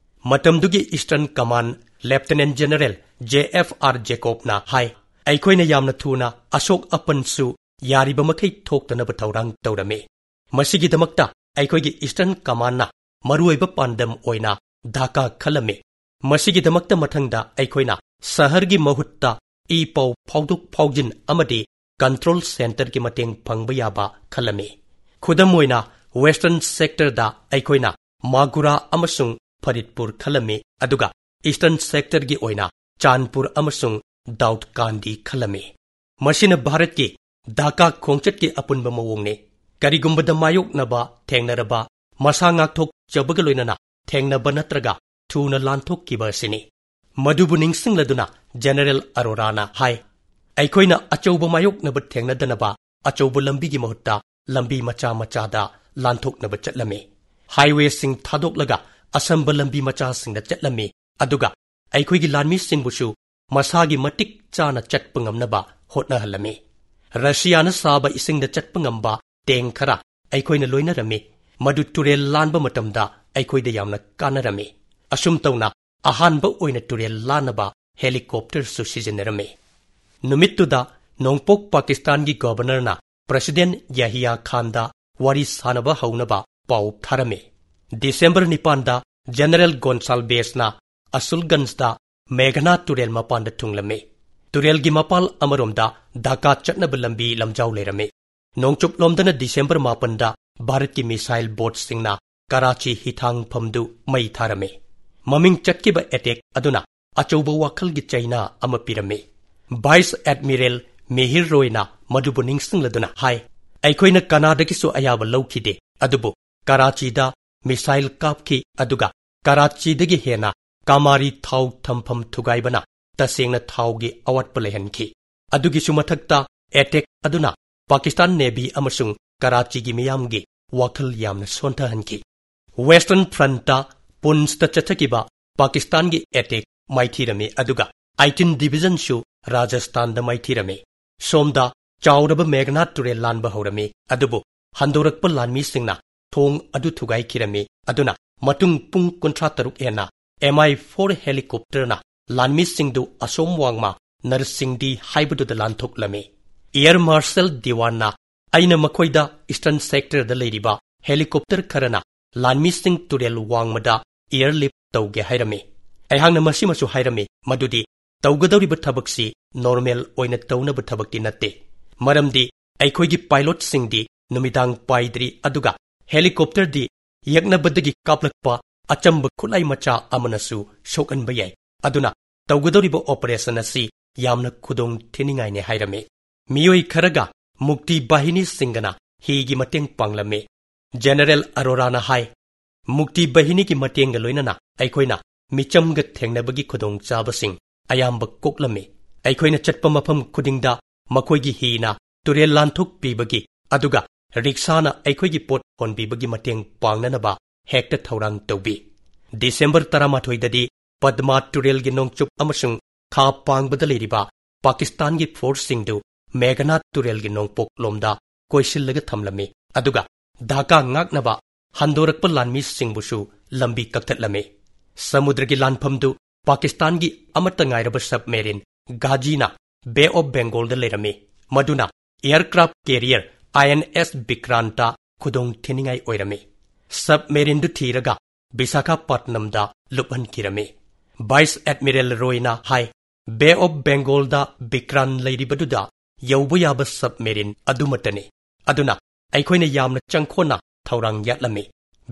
ꯃꯇꯝꯗꯨꯒꯤ eastern command lieutenant general J F R ꯖꯦꯀꯣꯕꯅ ꯍꯥꯏ, ꯑꯩꯈꯣꯏꯅ ꯌꯥꯝꯅ ꯊꯨꯅ ꯑꯁꯣꯛ ꯑꯄꯟꯁꯨ ꯌꯥꯔꯤꯕ ꯃꯈꯩ ꯊꯣꯛꯇꯅꯕ ꯊꯧꯔꯥꯡ ꯇꯧꯔꯝꯃꯤ꯫ ꯃꯁꯤꯒꯤꯗꯃꯛꯇ ꯑꯩꯈꯣꯏꯒꯤ Eastern Commandꯅ ꯃꯔꯨꯑꯣꯏꯕ ꯄꯥꯟꯗꯝ ꯑꯣꯏꯅ ꯙꯥꯀꯥ ꯈꯜꯂꯝꯃꯤ꯫ ꯃꯁꯤꯒꯤꯗꯃꯛꯇ ꯃꯊꯪꯗ ꯑꯩꯈꯣꯏꯅ ꯁꯍꯔꯒꯤ ꯃꯍꯨꯠꯇ ꯏ ꯄꯥꯎ ꯐꯥꯎꯗꯣꯛ ꯐꯥꯎꯖꯤꯟ ꯑꯃꯗꯤ control centreꯒꯤ ꯃꯇꯦꯡ ꯐꯪꯕ ꯌꯥꯕ ꯈꯜꯂꯝꯃꯤ꯫ ꯈꯨꯗꯝ ꯑꯣꯏꯅ, Western Sectorꯗ ꯑꯩꯈꯣꯏꯅ ꯃꯥꯒꯨꯔꯥ ꯑꯃꯁꯨꯡ ꯐꯔꯤꯗꯄꯨꯔ ꯈꯜꯂꯝꯃꯤ, ꯑꯗꯨꯒ Eastern Sectorꯒꯤ ꯑꯣꯏꯅ ꯆꯥꯟꯄꯨꯔ ꯑꯃꯁꯨꯡ ꯗꯥꯎꯗꯀꯥꯟꯗꯤ ꯈꯜꯂꯝꯃꯤ꯫ ꯃꯁꯤꯅ ꯚꯥꯔꯠꯀꯤ ꯙꯥꯀꯥ ꯈꯣꯡꯆꯠꯀꯤ ꯑꯄꯨꯟꯕ ꯃꯑꯣꯡꯅꯤ꯫ ꯀꯔꯤꯒꯨꯝꯕꯗ ꯃꯥꯌꯣꯛꯅꯕ ꯊꯦꯡꯅꯔꯕ, ꯃꯁꯥ ꯉꯥꯛꯊꯣꯛꯆꯕꯒ ꯂꯣꯏꯅꯅ ꯊꯦꯡꯅꯕ ꯅꯠꯇ꯭ꯔꯒ ꯊꯨꯅ ꯂꯥꯟꯊꯣꯛꯈꯤꯕ ꯑꯁꯤꯅꯤ꯫ ꯃꯗꯨꯕꯨ ꯅꯤꯡꯁꯤꯡꯂꯗꯨꯅ General Aroraꯅ ꯍꯥꯏ, "ꯑꯩꯈꯣꯏꯅ ꯑꯆꯧꯕ ꯃꯥꯌꯣꯛꯅꯕ ꯊꯦꯡꯅꯗꯅꯕ ꯑꯆꯧꯕ ꯂꯝꯕꯤꯒꯤ ꯃꯍꯨꯠꯇ ꯂꯝꯕꯤ ꯃꯆꯥ ꯃꯆꯥꯗ ꯂꯥꯟꯊꯣꯛꯅꯕ ꯆꯠꯂꯝꯃꯤ꯫ Highwayꯁꯤꯡ ꯊꯥꯗꯣꯛꯂꯒ ꯑꯁꯝꯕ ꯂꯝꯕꯤ ꯃꯆꯥꯁꯤꯡꯗ ꯆꯠꯂꯝꯃꯤ, ꯑꯗꯨꯒ ꯑꯩꯈꯣꯏꯒꯤ ꯂꯥꯟꯃꯤꯁꯤꯡꯕꯨꯁꯨ ꯃꯁꯥꯒꯤ ꯃꯇꯤꯛ ꯆꯥꯅ ꯆꯠꯄ ꯉꯝꯅꯕ ꯍꯣꯠꯅꯍꯜꯂꯝꯃꯤ꯫ ꯔꯁꯤꯌꯥꯅ ꯁꯥꯕ ꯏꯁꯤꯡꯗ ꯆꯠꯄ ꯉꯝꯕ ꯇꯦꯡ ꯈꯔ ꯑꯩꯈꯣꯏꯅ ꯂꯣꯏꯅꯔꯝꯃꯤ, ꯃꯗꯨ ꯇꯨꯔꯦꯜ ꯂꯥꯟꯕ ꯃꯇꯝꯗ ꯑꯩꯈꯣꯏꯗ ꯌꯥꯝꯅ ꯀꯥꯟꯅꯔꯝꯃꯤ꯫ ꯑꯁꯨꯝ ꯇꯧꯅ ꯑꯍꯥꯟꯕ ꯑꯣꯏꯅ ꯇꯨꯔꯦꯜ ꯂꯥꯟꯅꯕ helicopterꯁꯨ ꯁꯤꯖꯤꯟꯅꯔꯝꯃꯤ"꯫ ꯅꯨꯃꯤꯠꯇꯨꯗ ꯅꯣꯡꯄꯣꯛ ꯄꯥꯀꯤꯁꯇꯥꯟꯒꯤ Governorꯅ President ꯌꯥꯍꯤꯌꯥ ꯈꯥꯟꯗ ꯋꯥꯔꯤ ꯁꯥꯅꯕ ꯍꯧꯅꯕ ꯄꯥꯎ ꯊꯥꯔꯝꯃꯤ꯫ December ꯅꯤꯄꯥꯟꯗ General Gonsalvesꯅ ꯑꯁꯨꯜꯒꯟꯖꯗ ꯃꯦꯘꯅꯥ ꯇꯨꯔꯦꯜ ꯃꯄꯥꯟꯗ ꯊꯨꯡꯂꯝꯃꯤ꯫ ꯇꯨꯔꯦꯜꯒꯤ ꯃꯄꯥꯜ ꯑꯃꯔꯣꯝꯗ ꯙꯥꯀꯥ ꯆꯠꯅꯕ ꯂꯝꯕꯤ ꯂꯝꯖꯥꯎ ꯂꯩꯔꯝꯃꯤ꯫ ꯅꯣꯡꯆꯨꯞꯂꯣꯝꯗꯅ December ꯃꯥꯄꯟꯗ ꯚꯥꯔꯠꯀꯤ missile boatꯁꯤꯡꯅ ꯀꯔꯥꯆꯤ ꯍꯤꯊꯥꯡꯐꯝꯗꯨ ꯃꯩ ꯊꯥꯔꯝꯃꯤ꯫ ꯃꯃꯤꯡ ꯆꯠꯈꯤꯕ attack ꯑꯗꯨꯅ ꯑꯆꯧꯕ ꯋꯥꯈꯜꯒꯤ ꯆꯩꯅꯥ ꯑꯃ ꯄꯤꯔꯝꯃꯤ꯫ Vice Admiral ꯃꯤꯍꯤꯔ ꯔꯣꯏꯅ ꯃꯗꯨꯕꯨ ꯅꯤꯡꯁꯤꯡꯂꯗꯨꯅ ꯍꯥꯏ, "ꯑꯩꯈꯣꯏꯅ ꯀꯅꯥꯗꯒꯤꯁꯨ ꯑꯌꯥꯕ ꯂꯧꯈꯤꯗꯦ, ꯑꯗꯨꯕꯨ ꯀꯔꯥꯆꯤꯗ missile ꯀꯥꯞꯈꯤ, ꯑꯗꯨꯒ ꯀꯔꯥꯆꯤꯗꯒꯤ ꯍꯦꯟꯅ ꯀꯥꯃꯥꯔꯤ ꯊꯥꯎ ꯊꯝꯐꯝ ꯊꯨꯒꯥꯏꯕꯅ ꯇꯁꯦꯡꯅ ꯊꯥꯎꯒꯤ ꯑꯋꯥꯠꯄ ꯂꯩꯍꯟꯈꯤ꯫ ꯑꯗꯨꯒꯤꯁꯨ ꯃꯊꯛꯇ, attack ꯑꯗꯨꯅ ꯄꯥꯀꯤꯁꯇꯥꯟ Navy ꯑꯃꯁꯨꯡ ꯀꯔꯥꯆꯤꯒꯤ ꯃꯤꯌꯥꯝꯒꯤ ꯋꯥꯈꯜ ꯌꯥꯝꯅ ꯁꯣꯟꯊꯍꯟꯈꯤ"꯫ Western Frontꯇ ꯄꯨꯟꯁꯇ ꯆꯠꯊꯈꯤꯕ ꯄꯥꯀꯤꯁꯇꯥꯟꯒꯤ attack ꯃꯥꯏꯊꯤꯔꯝꯃꯤ, ꯑꯗꯨꯒ eighteen Divisionꯁꯨ ꯔꯥꯖꯁꯊꯥꯟꯗ ꯃꯥꯏꯊꯤꯔꯝꯃꯤ꯫ ꯁꯣꯝꯗ ꯆꯥꯎꯔꯕ ꯃꯦꯘꯅꯥ ꯇꯨꯔꯦꯜ ꯂꯥꯟꯕ ꯍꯧꯔꯝꯃꯤ, ꯑꯗꯨꯕꯨ ꯍꯟꯗꯣꯔꯛꯄ ꯂꯥꯟꯃꯤꯁꯤꯡꯅ ꯊꯣꯡ ꯑꯗꯨ ꯊꯨꯒꯥꯏꯈꯤꯔꯝꯃꯤ꯫ ꯑꯗꯨꯅ ꯃꯇꯨꯡ ꯄꯨꯡ ꯀꯨꯟꯊ꯭ꯔꯥ ꯇꯔꯨꯛ ꯍꯦꯟꯅ MI four helicopterꯅ ꯂꯥꯟꯃꯤꯁꯤꯡꯗꯨ ꯑꯁꯣꯝ ꯋꯥꯡꯃ ꯅꯔꯁꯤꯡꯗꯤ ꯍꯥꯏꯕꯗꯨꯗ ꯂꯥꯟꯊꯣꯛꯂꯝꯃꯤ꯫ Air Marshal ꯗꯤꯋꯥꯟꯅ, "ꯑꯩꯅ ꯃꯈꯣꯏꯗ Eastern Sectorꯗ ꯂꯩꯔꯤꯕ helicopter ꯈꯔꯅ ꯂꯥꯟꯃꯤꯁꯤꯡ ꯇꯨꯔꯦꯜ ꯋꯥꯡꯃꯗ airlift ꯇꯧꯒꯦ ꯍꯥꯏꯔꯝꯃꯤ꯫ ꯑꯩꯍꯥꯛꯅ ꯃꯁꯤꯃꯁꯨ ꯍꯥꯏꯔꯝꯃꯤ, ꯃꯗꯨꯗꯤ ꯇꯧꯒꯗꯧꯔꯤꯕ ꯊꯕꯛꯁꯤ normal ꯑꯣꯏꯅ ꯇꯧꯅꯕ ꯊꯕꯛꯇꯤ ꯅꯠꯇꯦ, ꯃꯔꯝꯗꯤ ꯑꯩꯈꯣꯏꯒꯤ pilotꯁꯤꯡꯗꯤ ꯅꯨꯃꯤꯗꯥꯡ ꯄꯥꯏꯗ꯭ꯔꯤ, ꯑꯗꯨꯒ helicopterꯗꯤ ꯌꯦꯛꯅꯕꯗꯒꯤ ꯀꯥꯞꯂꯛꯄ ꯑꯆꯝꯕ ꯈꯨꯠꯂꯥꯏ ꯃꯆꯥ ꯑꯃꯅꯁꯨ ꯁꯣꯛꯍꯟꯕ ꯌꯥꯏ꯫ ꯑꯗꯨꯅ ꯇꯧꯒꯗꯧꯔꯤꯕ operation ꯑꯁꯤ ꯌꯥꯝꯅ ꯈꯨꯗꯣꯡ ꯊꯤꯅꯤꯡꯉꯥꯏꯅꯦ ꯍꯥꯏꯔꯝꯃꯤ꯫ ꯃꯤꯑꯣꯏ ꯈꯔꯒ ꯃꯨꯛꯇꯤ ꯕꯥꯍꯤꯅꯤꯁꯤꯡꯒꯅ ꯍꯤꯒꯤ ꯃꯇꯦꯡ ꯄꯥꯡꯂꯝꯃꯤ꯫ General Aroraꯅ ꯍꯥꯏ, ꯃꯨꯛꯇꯤ ꯕꯥꯍꯤꯅꯤꯒꯤ ꯃꯇꯦꯡꯒ ꯂꯣꯏꯅꯅ ꯑꯩꯈꯣꯏꯅ ꯃꯤꯆꯝꯒ ꯊꯦꯡꯅꯕꯒꯤ ꯈꯨꯗꯣꯡꯆꯥꯕꯁꯤꯡ ꯑꯌꯥꯝꯕ ꯀꯣꯛꯂꯝꯃꯤ꯫ ꯑꯩꯈꯣꯏꯅ ꯆꯠꯄ ꯃꯐꯝ ꯈꯨꯗꯤꯡꯗ ꯃꯈꯣꯏꯒꯤ ꯍꯤꯅ ꯇꯨꯔꯦꯜ ꯂꯥꯟꯊꯣꯛꯄꯤꯕꯒꯤ, ꯑꯗꯨꯒ ꯔꯤꯛꯁꯥꯅ ꯑꯩꯈꯣꯏꯒꯤ ꯄꯣꯠ ꯍꯣꯟꯕꯤꯕꯒꯤ ꯃꯇꯦꯡ ꯄꯥꯡꯅꯅꯕ ꯍꯦꯛꯇ ꯊꯧꯔꯥꯡ ꯇꯧꯕꯤ꯫ December ꯇꯔꯥꯃꯥꯊꯣꯏꯗꯗꯤ ꯄꯗꯃꯥ ꯇꯨꯔꯦꯜꯒꯤ ꯅꯣꯡꯆꯨꯞ ꯑꯃꯁꯨꯡ ꯈꯥ ꯄꯥꯡꯕꯗ ꯂꯩꯔꯤꯕ ꯄꯥꯀꯤꯁꯇꯥꯟꯒꯤ forceꯁꯤꯡꯗꯨ ꯃꯦꯘꯅꯥ ꯇꯨꯔꯦꯜꯒꯤ ꯅꯣꯡꯄꯣꯛ ꯂꯣꯝꯗ ꯀꯣꯏꯁꯤꯜꯂꯒ ꯊꯝꯂꯝꯃꯤ, ꯑꯗꯨꯒ ꯙꯥꯀꯥ ꯉꯥꯛꯅꯕ ꯍꯟꯗꯣꯔꯛꯄ ꯂꯥꯟꯃꯤꯁꯤꯡꯕꯨꯁꯨ ꯂꯝꯕꯤ ꯀꯛꯊꯠꯂꯝꯃꯤ꯫ ꯁꯃꯨꯗ꯭ꯔꯒꯤ ꯂꯥꯟꯐꯝꯗꯨ ꯄꯥꯀꯤꯁꯇꯥꯟꯒꯤ ꯑꯃꯠꯇ ꯉꯥꯏꯔꯕ submarine ꯘꯥꯖꯤꯅ Bay of Bengalꯗ ꯂꯩꯔꯝꯃꯤ, ꯃꯗꯨꯅ aircraft carrier INS Vikrantꯇ ꯈꯨꯗꯣꯡ ꯊꯤꯅꯤꯡꯉꯥꯏ ꯑꯣꯏꯔꯝꯃꯤ꯫ Submarineꯗꯨ ꯊꯤꯔꯒ ꯕꯤꯁꯥꯈꯥꯄꯠꯅꯝꯗ ꯂꯨꯞꯍꯟꯈꯤꯔꯝꯃꯤ꯫ Vice Admiral Royꯅ high, Bay of Bengalꯗ Vikrant ꯂꯩꯔꯤꯕꯗꯨꯗ ꯌꯧꯕ ꯌꯥꯕ submarine ꯑꯗꯨꯃꯠꯇꯅꯤ꯫ ꯑꯗꯨꯅ ꯑꯩꯈꯣꯏꯅ ꯌꯥꯝꯅ ꯆꯪꯈꯣꯟꯅ ꯊꯧꯔꯥꯡ ꯌꯥꯠꯂꯝꯃꯤ꯫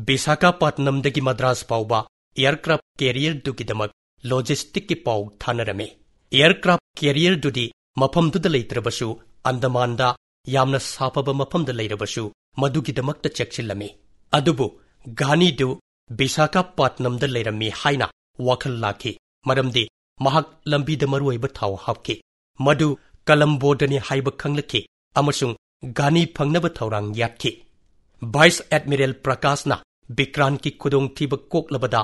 ꯕꯤꯁꯥꯈꯥꯄꯠꯅꯝꯗꯒꯤ ꯃꯗ꯭ꯔꯥꯁ ꯐꯥꯎꯕ aircraft carrierꯗꯨꯒꯤꯗꯃꯛ logisticꯀꯤ ꯄꯥꯎ ꯊꯥꯅꯔꯝꯃꯤ꯫ Aircraft carrierꯗꯨꯗꯤ ꯃꯐꯝꯗꯨꯗ ꯂꯩꯇ꯭ꯔꯕꯁꯨ, ꯑꯟꯗꯃꯥꯟꯗ ꯌꯥꯝꯅ ꯁꯥꯐꯕ ꯃꯐꯝꯗ ꯂꯩꯔꯕꯁꯨ, ꯃꯗꯨꯒꯤꯗꯃꯛꯇ ꯆꯦꯛꯁꯤꯜꯂꯝꯃꯤ꯫ ꯑꯗꯨꯕꯨ ꯘꯥꯅꯤꯗꯨ ꯕꯤꯁꯥꯈꯥꯄꯠꯅꯝꯗ ꯂꯩꯔꯝꯃꯤ ꯍꯥꯏꯅ ꯋꯥꯈꯜ ꯂꯥꯛꯈꯤ, ꯃꯔꯝꯗꯤ ꯃꯍꯥꯛ ꯂꯝꯕꯤꯗ ꯃꯔꯨꯑꯣꯏꯕ ꯊꯥꯎ ꯍꯥꯞꯈꯤ꯫ ꯃꯗꯨ ꯀꯂꯝꯕꯣꯗꯅꯤ ꯍꯥꯏꯕ ꯈꯪꯂꯛꯈꯤ ꯑꯃꯁꯨꯡ ꯘꯥꯅꯤ ꯐꯪꯅꯕ ꯊꯧꯔꯥꯡ ꯌꯥꯠꯈꯤ꯫ Vice Admiral ꯄ꯭ꯔꯀꯥꯁꯅ ꯕꯤꯀ꯭ꯔꯥꯟꯠꯀꯤ ꯈꯨꯗꯣꯡꯊꯤꯕ ꯀꯣꯛꯂꯕꯗ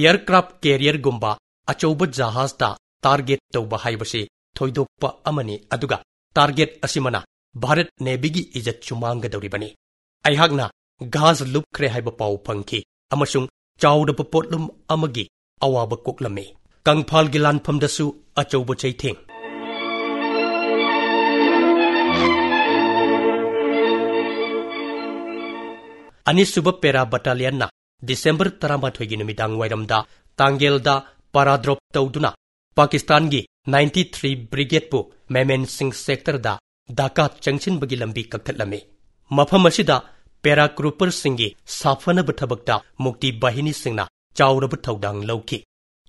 aircraft carrierꯒꯨꯝꯕ ꯑꯆꯧꯕ ꯖꯍꯥꯖꯇ target ꯇꯧꯕ ꯍꯥꯏꯕꯁꯤ ꯊꯣꯏꯗꯣꯛꯄ ꯑꯃꯅꯤ, ꯑꯗꯨꯒ target ꯑꯁꯤꯃꯅ ꯚꯥꯔꯠ Navyꯒꯤ ꯏꯖꯠꯁꯨ ꯃꯥꯡꯒꯗꯧꯔꯤꯕꯅꯤ꯫ ꯑꯩꯍꯥꯛꯅ ꯘꯥꯖ ꯂꯨꯞꯈ꯭ꯔꯦ ꯍꯥꯏꯕ ꯄꯥꯎ ꯐꯪꯈꯤ ꯑꯃꯁꯨꯡ ꯆꯥꯎꯔꯕ ꯄꯣꯠꯂꯨꯝ ꯑꯃꯒꯤ ꯑꯋꯥꯕ ꯀꯣꯛꯂꯝꯃꯤ꯫ ꯀꯪꯐꯥꯜꯒꯤ ꯂꯥꯟꯐꯝꯗꯁꯨ ꯑꯆꯧꯕ ꯆꯩꯊꯦꯡ꯫ ꯑꯅꯤꯁꯨꯕ Para Battalionꯅ December ꯇꯔꯥꯃꯥꯊꯣꯏꯒꯤ ꯅꯨꯃꯤꯗꯥꯡ ꯋꯥꯏꯔꯝꯗ ꯇꯥꯡꯒꯦꯜꯗ paratrooper ꯇꯧꯗꯨꯅ ꯄꯥꯀꯤꯁꯇꯥꯟꯒꯤ ninety three Brigadeꯕꯨ Mymensingh sectorꯗ ꯙꯥꯀꯥ ꯆꯪꯁꯤꯟꯕꯒꯤ ꯂꯝꯕꯤ ꯀꯛꯊꯠꯂꯝꯃꯤ꯫ ꯃꯐꯝ ꯑꯁꯤꯗ paratrooperꯁꯤꯡꯒꯤ ꯁꯥꯐꯅꯕ ꯊꯕꯛꯇ ꯃꯨꯛꯇꯤ ꯕꯥꯍꯤꯅꯤꯁꯤꯡꯅ ꯆꯥꯎꯔꯕ ꯊꯧꯗꯥꯡ ꯂꯧꯈꯤ꯫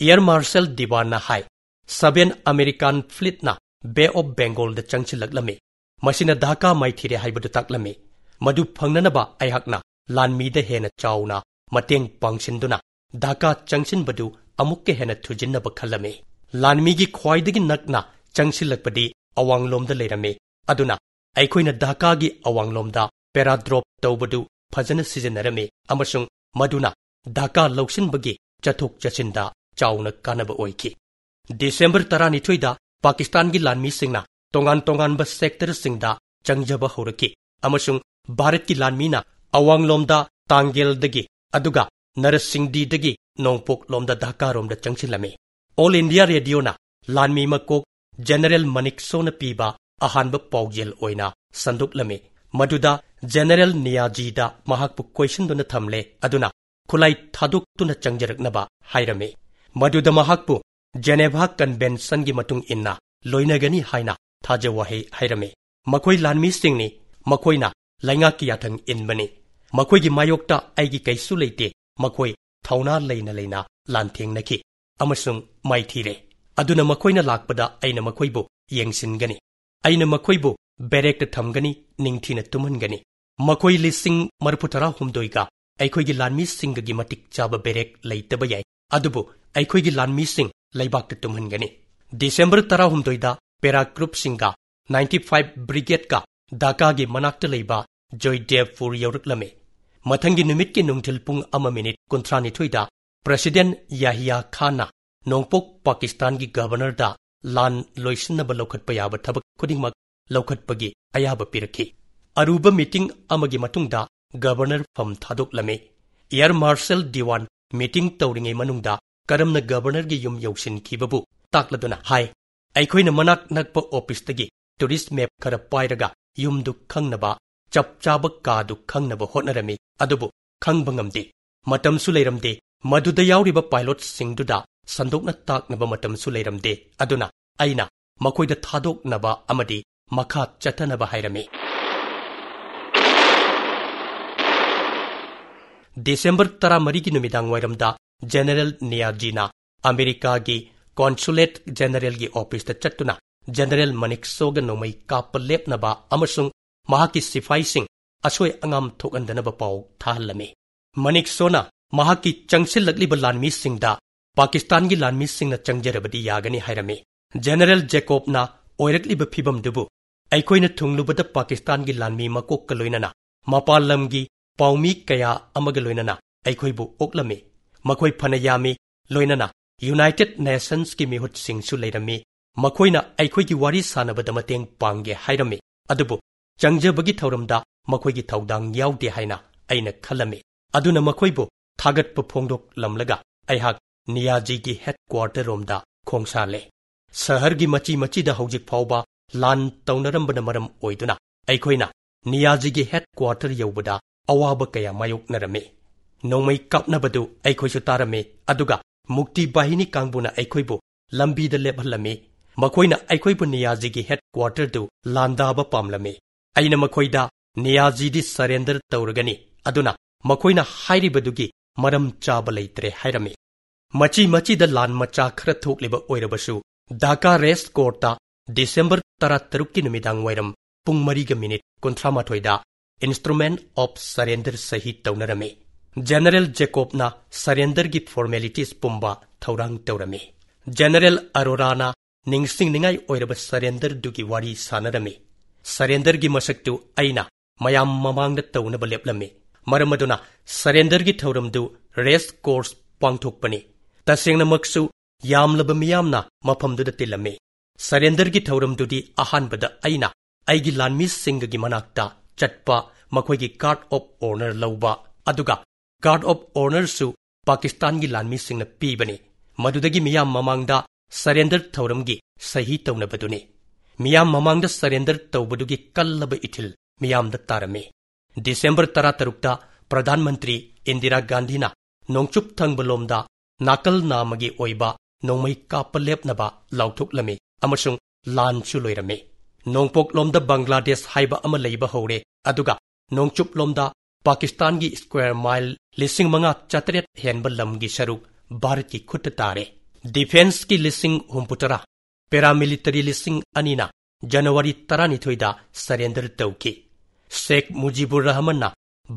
Air Marshal Dewanꯅ high, Seven American Fleetꯅ Bay of Bengalꯗ ꯆꯪꯁꯤꯜꯂꯛꯂꯝꯃꯤ꯫ ꯃꯁꯤꯅ ꯙꯥꯀꯥ ꯃꯥꯏꯊꯤꯔꯦ ꯍꯥꯏꯕꯗꯨ ꯇꯥꯛꯂꯝꯃꯤ꯫ ꯃꯗꯨ ꯐꯪꯅꯅꯕ ꯑꯩꯍꯥꯛꯅ ꯂꯥꯟꯃꯤꯗ ꯍꯦꯟꯅ ꯆꯥꯎꯅ ꯃꯇꯦꯡ ꯄꯥꯡꯁꯤꯟꯗꯨꯅ ꯙꯥꯀꯥ ꯆꯪꯁꯤꯟꯕꯗꯨ ꯑꯃꯨꯛꯀ ꯍꯦꯟꯅ ꯊꯨꯖꯤꯟꯅꯕ ꯈꯜꯂꯝꯃꯤ꯫ ꯂꯥꯟꯃꯤꯒꯤ ꯈ꯭ꯋꯥꯏꯗꯒꯤ ꯅꯛꯅ ꯆꯪꯁꯤꯜꯂꯛꯄꯗꯤ ꯑꯋꯥꯡꯂꯣꯝꯗ ꯂꯩꯔꯝꯃꯤ꯫ ꯑꯗꯨꯅ ꯑꯩꯈꯣꯏꯅ ꯙꯥꯀꯥꯒꯤ ꯑꯋꯥꯡꯂꯣꯝꯗ paratrooper ꯇꯧꯕꯗꯨ ꯐꯖꯅ ꯁꯤꯖꯤꯟꯅꯔꯝꯃꯤ ꯑꯃꯁꯨꯡ ꯃꯗꯨꯅ ꯙꯥꯀꯥ ꯂꯧꯁꯤꯟꯕꯒꯤ ꯆꯠꯊꯣꯛ ꯆꯠꯁꯤꯟꯗ ꯆꯥꯎꯅ ꯀꯥꯟꯅꯕ ꯑꯣꯏꯈꯤ꯫ December ꯇꯔꯥꯅꯤꯊꯣꯏꯗ ꯄꯥꯀꯤꯁꯇꯥꯟꯒꯤ ꯂꯥꯟꯃꯤꯁꯤꯡꯅ ꯇꯣꯉꯥꯟ ꯇꯣꯉꯥꯟꯕ sectorꯁꯤꯡꯗ ꯆꯪꯖꯕ ꯍꯧꯔꯛꯈꯤ ꯑꯃꯁꯨꯡ ꯚꯥꯔꯠꯀꯤ ꯂꯥꯟꯃꯤꯅ ꯑꯋꯥꯡꯂꯣꯝꯗ ꯇꯥꯡꯒꯦꯜꯗꯒꯤ, ꯑꯗꯨꯒ ꯅꯔꯁꯤꯡꯗꯤꯗꯒꯤ ꯅꯣꯡꯄꯣꯛꯂꯣꯝꯗ ꯙꯥꯀꯥꯔꯣꯝꯗ ꯆꯪꯁꯤꯜꯂꯝꯃꯤ꯫ All India Radioꯅ ꯂꯥꯟꯃꯤ ꯃꯀꯣꯛ General Manekshaw ꯅ ꯄꯤꯕ ꯑꯍꯥꯟꯕ ꯄꯥꯎꯖꯦꯜ ꯑꯣꯏꯅ ꯁꯟꯗꯣꯛꯂꯝꯃꯤ, ꯃꯗꯨꯗ General Niaziꯗ ꯃꯍꯥꯛꯄꯨ ꯀꯣꯏꯁꯤꯟꯗꯨꯅ ꯊꯝꯂꯦ, ꯑꯗꯨꯅ ꯈꯨꯠꯂꯥꯏ ꯊꯥꯗꯣꯛꯇꯨꯅ ꯆꯪꯖꯔꯛꯅꯕ ꯍꯥꯏꯔꯝꯃꯤ꯫ ꯃꯗꯨꯗ ꯃꯍꯥꯛꯄꯨ Geneva Conventionꯒꯤ ꯃꯇꯨꯡ ꯏꯟꯅ ꯂꯣꯏꯅꯒꯅꯤ ꯍꯥꯏꯅ ꯊꯥꯖ ꯋꯥꯍꯩ ꯍꯥꯏꯔꯝꯃꯤ꯫ ꯃꯈꯣꯏ ꯂꯥꯟꯃꯤꯁꯤꯡꯅꯤ, ꯃꯈꯣꯏꯅ ꯂꯩꯉꯥꯛꯀꯤ ꯌꯥꯊꯪ ꯏꯟꯕꯅꯤ꯫ ꯃꯈꯣꯏꯒꯤ ꯃꯥꯌꯣꯛꯇ ꯑꯩꯒꯤ ꯀꯩꯁꯨ ꯂꯩꯇꯦ꯫ ꯃꯈꯣꯏ ꯊꯧꯅꯥ ꯂꯩꯅ ꯂꯩꯅ ꯂꯥꯟꯊꯦꯡꯅꯈꯤ ꯑꯃꯁꯨꯡ ꯃꯥꯏꯊꯤꯔꯦ꯫ ꯑꯗꯨꯅ ꯃꯈꯣꯏꯅ ꯂꯥꯛꯄꯗ ꯑꯩꯅ ꯃꯈꯣꯏꯕꯨ ꯌꯦꯡꯁꯤꯟꯒꯅꯤ꯫ ꯑꯩꯅ ꯃꯈꯣꯏꯕꯨ barrackꯇ ꯊꯝꯒꯅꯤ, ꯅꯤꯡꯊꯤꯅ ꯇꯨꯝꯍꯟꯒꯅꯤ꯫ ꯃꯈꯣꯏ ꯂꯤꯁꯤꯡ ꯃꯔꯤꯐꯨꯇꯔꯥꯍꯨꯝꯗꯣꯏꯒ ꯑꯩꯈꯣꯏꯒꯤ ꯂꯥꯟꯃꯤꯁꯤꯡꯒꯒꯤ ꯃꯇꯤꯛ ꯆꯥꯕ barrack ꯂꯩꯇꯕ ꯌꯥꯏ, ꯑꯗꯨꯕꯨ ꯑꯩꯈꯣꯏꯒꯤ ꯂꯥꯟꯃꯤꯁꯤꯡ ꯂꯩꯕꯥꯛꯇ ꯇꯨꯝꯍꯟꯒꯅꯤ꯫ December ꯇꯔꯥꯍꯨꯝꯗꯣꯏꯗ paratroopꯁꯤꯡꯒ ninety five Brigadeꯀ ꯙꯥꯀꯥꯒꯤ ꯃꯅꯥꯛꯇ ꯂꯩꯕ ꯖꯣꯏꯗꯦꯕꯄꯨꯔ ꯌꯧꯔꯛꯂꯝꯃꯤ꯫ ꯃꯊꯪꯒꯤ ꯅꯨꯃꯤꯠꯀꯤ ꯅꯨꯡꯊꯤꯜ ꯄꯨꯡ ꯑꯃ minute ꯀꯨꯟꯊ꯭ꯔꯥꯅꯤꯊꯣꯏꯗ President ꯌꯥꯍꯤꯌꯥ ꯈꯥꯟꯅ ꯅꯣꯡꯄꯣꯛ ꯄꯥꯀꯤꯁꯇꯥꯟꯒꯤ Governorꯗ ꯂꯥꯟ ꯂꯣꯏꯁꯤꯟꯅꯕ ꯂꯧꯈꯠꯄ ꯌꯥꯕ ꯊꯕꯛ ꯈꯨꯗꯤꯡꯃꯛ ꯂꯧꯈꯠꯄꯒꯤ ꯑꯌꯥꯕ ꯄꯤꯔꯛꯈꯤ꯫ ꯑꯔꯨꯕ meeting ꯑꯃꯒꯤ ꯃꯇꯨꯡꯗ Governor ꯐꯝ ꯊꯥꯗꯣꯛꯂꯝꯃꯤ꯫ Air Marshal Dewan meeting ꯇꯧꯔꯤꯉꯩ ꯃꯅꯨꯡꯗ ꯀꯔꯝꯅ Governorꯒꯤ ꯌꯨꯝ ꯌꯧꯁꯤꯟꯈꯤꯕꯕꯨ ꯇꯥꯛꯂꯗꯨꯅ ꯍꯥꯏ, ꯑꯩꯈꯣꯏꯅ ꯃꯅꯥꯛ ꯅꯛꯄ officeꯇꯒꯤ tourist map ꯈꯔ ꯄꯥꯏꯔꯒ ꯌꯨꯝꯗꯨ ꯈꯪꯅꯕ ꯆꯞ ꯆꯥꯕ ꯀꯥꯗꯨ ꯈꯪꯅꯕ ꯍꯣꯠꯅꯔꯝꯃꯤ, ꯑꯗꯨꯕꯨ ꯈꯪꯕ ꯉꯝꯗꯦ꯫ ꯃꯇꯝꯁꯨ ꯂꯩꯔꯝꯗꯦ꯫ ꯃꯗꯨꯗ ꯌꯥꯎꯔꯤꯕ ꯄꯥꯏꯂꯣꯠꯁꯤꯡꯗꯨꯗ ꯁꯟꯗꯣꯛꯅ ꯇꯥꯛꯅꯕ ꯃꯇꯝꯁꯨ ꯂꯩꯔꯝꯗꯦ꯫ ꯑꯗꯨꯅ ꯑꯩꯅ ꯃꯈꯣꯏꯗ ꯊꯥꯗꯣꯛꯅꯕ ꯑꯃꯗꯤ ꯃꯈꯥ ꯆꯠꯊꯅꯕ ꯍꯥꯏꯔꯝꯃꯤ꯫ ꯗꯤꯁꯦꯝꯕꯔ ꯇꯔꯥꯃꯔꯤꯒꯤ ꯅꯨꯃꯤꯗꯥꯡ ꯋꯥꯏꯔꯝꯗ ꯖꯦꯅꯔꯦꯜ ꯅꯤꯌꯥꯖꯤꯅ ꯑꯃꯦꯔꯤꯀꯥꯒꯤ ꯀꯣꯟꯁꯨꯂꯦꯠ ꯖꯦꯅꯔꯦꯜꯒꯤ ꯑꯣꯐꯤꯁꯇ ꯆꯠꯇꯨꯅ ꯖꯦꯅꯔꯦꯜ ꯃꯅꯤꯛꯁꯣꯒ ꯅꯣꯡꯃꯩ ꯀꯥꯞꯄ ꯂꯦꯞꯅꯕ ꯑꯃꯁꯨꯡ ꯃꯍꯥꯛꯀꯤ ꯁꯤꯐꯥꯏꯁꯤꯡ ꯑꯁꯣꯏ ꯑꯉꯥꯝ ꯊꯣꯛꯍꯟꯗꯅꯕ ꯄꯥꯎ ꯊꯥꯍꯜꯂꯝꯃꯤ꯫ ꯃꯅꯤꯛꯁꯣꯅ ꯃꯍꯥꯛꯀꯤ ꯆꯪꯁꯤꯜꯂꯛꯂꯤꯕ ꯂꯥꯟꯃꯤꯁꯤꯡꯗ ꯄꯥꯀꯤꯁꯇꯥꯟꯒꯤ ꯂꯥꯟꯃꯤꯁꯤꯡꯅ ꯆꯪꯖꯔꯕꯗꯤ ꯌꯥꯒꯅꯤ ꯍꯥꯏꯔꯝꯃꯤ꯫ ꯖꯦꯅꯔꯦꯜ ꯖꯦꯀꯣꯕꯅ ꯑꯣꯏꯔꯛꯂꯤꯕ ꯐꯤꯚꯝꯗꯨꯕꯨ ꯑꯩꯈꯣꯏꯅ ꯊꯨꯡꯂꯨꯕꯗ ꯄꯥꯀꯤꯁꯇꯥꯟꯒꯤ ꯂꯥꯟꯃꯤ ꯃꯀꯣꯛꯀ ꯂꯣꯏꯅꯅ ꯃꯄꯥꯟ ꯂꯝꯒꯤ ꯄꯥꯎꯃꯤ ꯀꯌꯥ ꯑꯃꯒ ꯂꯣꯏꯅꯅ ꯑꯩꯈꯣꯏꯕꯨ ꯑꯣꯛꯂꯝꯃꯤ꯫ ꯃꯈꯣꯏ ꯐꯅ ꯌꯥꯝꯃꯤ, ꯂꯣꯏꯅꯅ ꯌꯨꯅꯥꯏꯇꯦꯗ ꯅꯦꯁꯟꯁꯀꯤ ꯃꯤꯍꯨꯠꯁꯤꯡꯁꯨ ꯂꯩꯔꯝꯃꯤ꯫ ꯃꯈꯣꯏꯅ ꯑꯩꯈꯣꯏꯒꯤ ꯋꯥꯔꯤ ꯁꯥꯅꯕꯗ ꯃꯇꯦꯡ ꯄꯥꯡꯒꯦ ꯍꯥꯏꯔꯝꯃꯤ, ꯑꯗꯨꯕꯨ ꯆꯪꯖꯕꯒꯤ ꯊꯧꯔꯝꯗ ꯃꯈꯣꯏꯒꯤ ꯊꯧꯗꯥꯡ ꯌꯥꯎꯗꯦ ꯍꯥꯏꯅ ꯑꯩꯅ ꯈꯜꯂꯝꯃꯤ꯫ ꯑꯗꯨꯅ ꯃꯈꯣꯏꯕꯨ ꯊꯥꯒꯠꯄ ꯐꯣꯡꯗꯣꯛꯂꯝꯂꯒ ꯑꯩꯍꯥꯛ ꯅꯤꯌꯥꯖꯤꯒꯤ ꯍꯦꯗꯀ꯭ꯋꯥꯔꯇꯔ ꯔꯣꯝꯗ ꯈꯣꯡꯁꯥꯜꯂꯦ꯫ ꯁꯍꯔꯒꯤ ꯃꯆꯤ ꯃꯆꯤꯗ ꯍꯧꯖꯤꯛ ꯐꯥꯎꯕ ꯂꯥꯟ ꯇꯧꯅꯔꯝꯕꯅ ꯃꯔꯝ ꯑꯣꯏꯗꯨꯅ ꯑꯩꯈꯣꯏꯅ ꯅꯤꯌꯥꯖꯤꯒꯤ ꯍꯦꯗꯀ꯭ꯋꯥꯔꯇꯔ ꯌꯧꯕꯗ ꯑꯋꯥꯕ ꯀꯌꯥ ꯃꯥꯌꯣꯛꯅꯔꯝꯃꯤ꯫ ꯅꯣꯡꯃꯩ ꯀꯥꯞꯅꯕꯗꯨ ꯑꯩꯈꯣꯏꯁꯨ ꯇꯥꯔꯝꯃꯤ, ꯑꯗꯨꯒ ꯃꯨꯛꯇꯤ ꯕꯥꯍꯤꯅꯤ ꯀꯥꯡꯕꯨꯅ ꯑꯩꯈꯣꯏꯕꯨ ꯂꯝꯕꯤꯗ ꯂꯦꯞꯍꯜꯂꯝꯃꯤ꯫ ꯃꯈꯣꯏꯅ ꯑꯩꯈꯣꯏꯕꯨ ꯅꯤꯌꯥꯖꯤꯒꯤ ꯍꯦꯗꯀ꯭ꯋꯥꯔꯇꯔꯗꯨ ꯂꯥꯟꯗꯥꯕ ꯄꯥꯝꯂꯝꯃꯤ꯫ ꯑꯩꯅ ꯃꯈꯣꯏꯗ ꯅꯤꯌꯥꯖꯤꯗꯤ ꯁꯔꯦꯟꯗꯔ ꯇꯧꯔꯒꯅꯤ, ꯑꯗꯨꯅ ꯃꯈꯣꯏꯅ ꯍꯥꯏꯔꯤꯕꯗꯨꯒꯤ ꯃꯔꯝ ꯆꯥꯕ ꯂꯩꯇ꯭ꯔꯦ ꯍꯥꯏꯔꯝꯃꯤ꯫ ꯃꯆꯤ ꯃꯆꯤꯗ ꯂꯥꯟ ꯃꯆꯥ ꯈꯔ ꯊꯣꯛꯂꯤꯕ ꯑꯣꯏꯔꯕꯁꯨ ꯙꯥꯀꯥ ꯔꯦꯁ ꯀꯣꯔꯠꯇ ꯗꯤꯁꯦꯝꯕꯔ ꯇꯔꯥꯇꯔꯨꯛꯀꯤ ꯅꯨꯃꯤꯗꯥꯡ ꯋꯥꯏꯔꯝ ꯄꯨꯡ ꯃꯔꯤꯒ ꯃꯤꯅꯤꯠ ꯀꯨꯟꯊ꯭ꯔꯥ ꯃꯥꯊꯣꯏꯗ Instrument of Surrender ꯁꯍꯤ ꯇꯧꯅꯔꯝꯃꯤ꯫ ꯖꯦꯅꯔꯦꯜ ꯖꯦꯀꯣꯕꯅ ꯁꯔꯦꯟꯗꯔꯒꯤ ꯐꯣꯔꯃꯦꯂꯤꯇꯤꯁ ꯄꯨꯝꯕ ꯊꯧꯔꯥꯡ ꯇꯧꯔꯝꯃꯤ꯫ ꯖꯦꯅꯔꯦꯜ ꯑꯔꯣꯔꯥꯅ ꯅꯤꯡꯁꯤꯡꯅꯤꯡꯉꯥꯏ ꯑꯣꯏꯔꯕ ꯁꯔꯦꯟꯗꯔꯗꯨꯒꯤ ꯋꯥꯔꯤ ꯁꯥꯅꯔꯝꯃꯤ꯫ ꯁꯔꯦꯟꯗꯔꯒꯤ ꯃꯁꯛꯇꯨ ꯑꯩꯅ ꯃꯌꯥꯝ ꯃꯃꯥꯡꯗ ꯇꯧꯅꯕ ꯂꯦꯞꯂꯝꯃꯤ꯫ ꯃꯔꯝ ꯑꯗꯨꯅ ꯁꯔꯦꯟꯗꯔꯒꯤ ꯊꯧꯔꯝꯗꯨ ꯔꯦꯁ ꯀꯣꯔꯁ ꯄꯥꯡꯊꯣꯛꯄꯅꯤ꯫ ꯇꯁꯦꯡꯅꯃꯛꯁꯨ ꯌꯥꯝꯂꯕ ꯃꯤꯌꯥꯝꯅ ꯃꯐꯝꯗꯨꯗ ꯇꯤꯜꯂꯝꯃꯤ꯫ ꯁꯔꯦꯟꯗꯔꯒꯤ ꯊꯧꯔꯝꯗꯨꯗꯤ ꯑꯍꯥꯟꯕꯗ ꯑꯩꯅ ꯑꯩꯒꯤ ꯂꯥꯟꯃꯤꯁꯤꯡꯒꯤ ꯃꯅꯥꯛꯇ ꯆꯠꯄ, ꯃꯈꯣꯏꯒꯤ ꯒꯥꯔꯗ ꯑꯣꯐ ꯑꯣꯅꯔ ꯂꯧꯕ, ꯑꯗꯨꯒ ꯒꯥꯔꯗ ꯑꯣꯐ ꯑꯣꯅꯔꯁꯨ ꯄꯥꯀꯤꯁꯇꯥꯟꯒꯤ ꯂꯥꯟꯃꯤꯁꯤꯡꯅ ꯄꯤꯕꯅꯤ꯫ ꯃꯗꯨꯗꯒꯤ ꯃꯤꯌꯥꯝ ꯃꯃꯥꯡꯗ ꯁꯔꯦꯟꯗꯔ ꯊꯧꯔꯝꯒꯤ ꯁꯍꯤ ꯇꯧꯅꯕꯗꯨꯅꯤ꯫ ꯃꯤꯌꯥꯝ ꯃꯃꯥꯡꯗ ꯁꯔꯦꯟꯗꯔ ꯇꯧꯕꯗꯨꯒꯤ ꯀꯜꯂꯕ ꯏꯊꯤꯜ ꯃꯤꯌꯥꯝꯗ ꯇꯥꯔꯝꯃꯤ꯫ ꯗꯤꯁꯦꯝꯕꯔ ꯇꯔꯥꯇꯔꯨꯛꯇ ꯄ꯭ꯔꯙꯥꯟ ꯃꯟꯇ꯭ꯔꯤ ꯏꯟꯗꯤꯔꯥ ꯒꯥꯟꯙꯤꯅ ꯅꯣꯡꯆꯨꯞ ꯊꯪꯕ ꯂꯣꯝꯗ ꯅꯥꯀꯜ ꯅꯥꯝꯃꯒꯤ ꯑꯣꯏꯕ ꯅꯣꯡꯃꯩ ꯀꯥꯞꯄ ꯂꯦꯞꯅꯕ ꯂꯥꯎꯊꯣꯛꯂꯝꯃꯤ ꯑꯃꯁꯨꯡ ꯂꯥꯟꯁꯨ ꯂꯣꯏꯔꯝꯃꯤ꯫ ꯅꯣꯡꯄꯣꯛꯂꯣꯝꯗ ꯕꯪꯒ꯭ꯂꯥꯗꯦꯁ ꯍꯥꯏꯕ ꯑꯃ ꯂꯩꯕ ꯍꯧꯔꯦ, ꯑꯗꯨꯒ ꯅꯣꯡꯆꯨꯞꯂꯣꯝꯗ ꯄꯥꯀꯤꯁꯇꯥꯟꯒꯤ ꯁ꯭ꯀ꯭ꯋꯦꯔ ꯃꯥꯏꯜ ꯂꯤꯁꯤꯡ ꯃꯉꯥ ꯆꯥꯇꯔꯦꯠ ꯍꯦꯟꯕ ꯂꯝꯒꯤ ꯁꯔꯨꯛ ꯚꯥꯔꯠꯀꯤ ꯈꯨꯠꯇ ꯇꯥꯔꯦ꯫ ꯗꯤꯐꯦꯟꯁꯀꯤ ꯂꯤꯁꯤꯡ ꯍꯨꯝꯐꯨꯇꯔꯥ, ꯄꯦꯔꯥꯃꯤꯂꯤꯇꯔꯤ ꯂꯤꯁꯤꯡ ꯑꯅꯤꯅ ꯖꯅꯋꯥꯔꯤ ꯇꯔꯥꯅꯤꯊꯣꯏꯗ ꯁꯔꯦꯟꯗꯔ ꯇꯧꯈꯤ꯫ ꯁꯦꯈ ꯃꯨꯖꯤꯕꯨꯔ ꯔꯍꯃꯟꯅ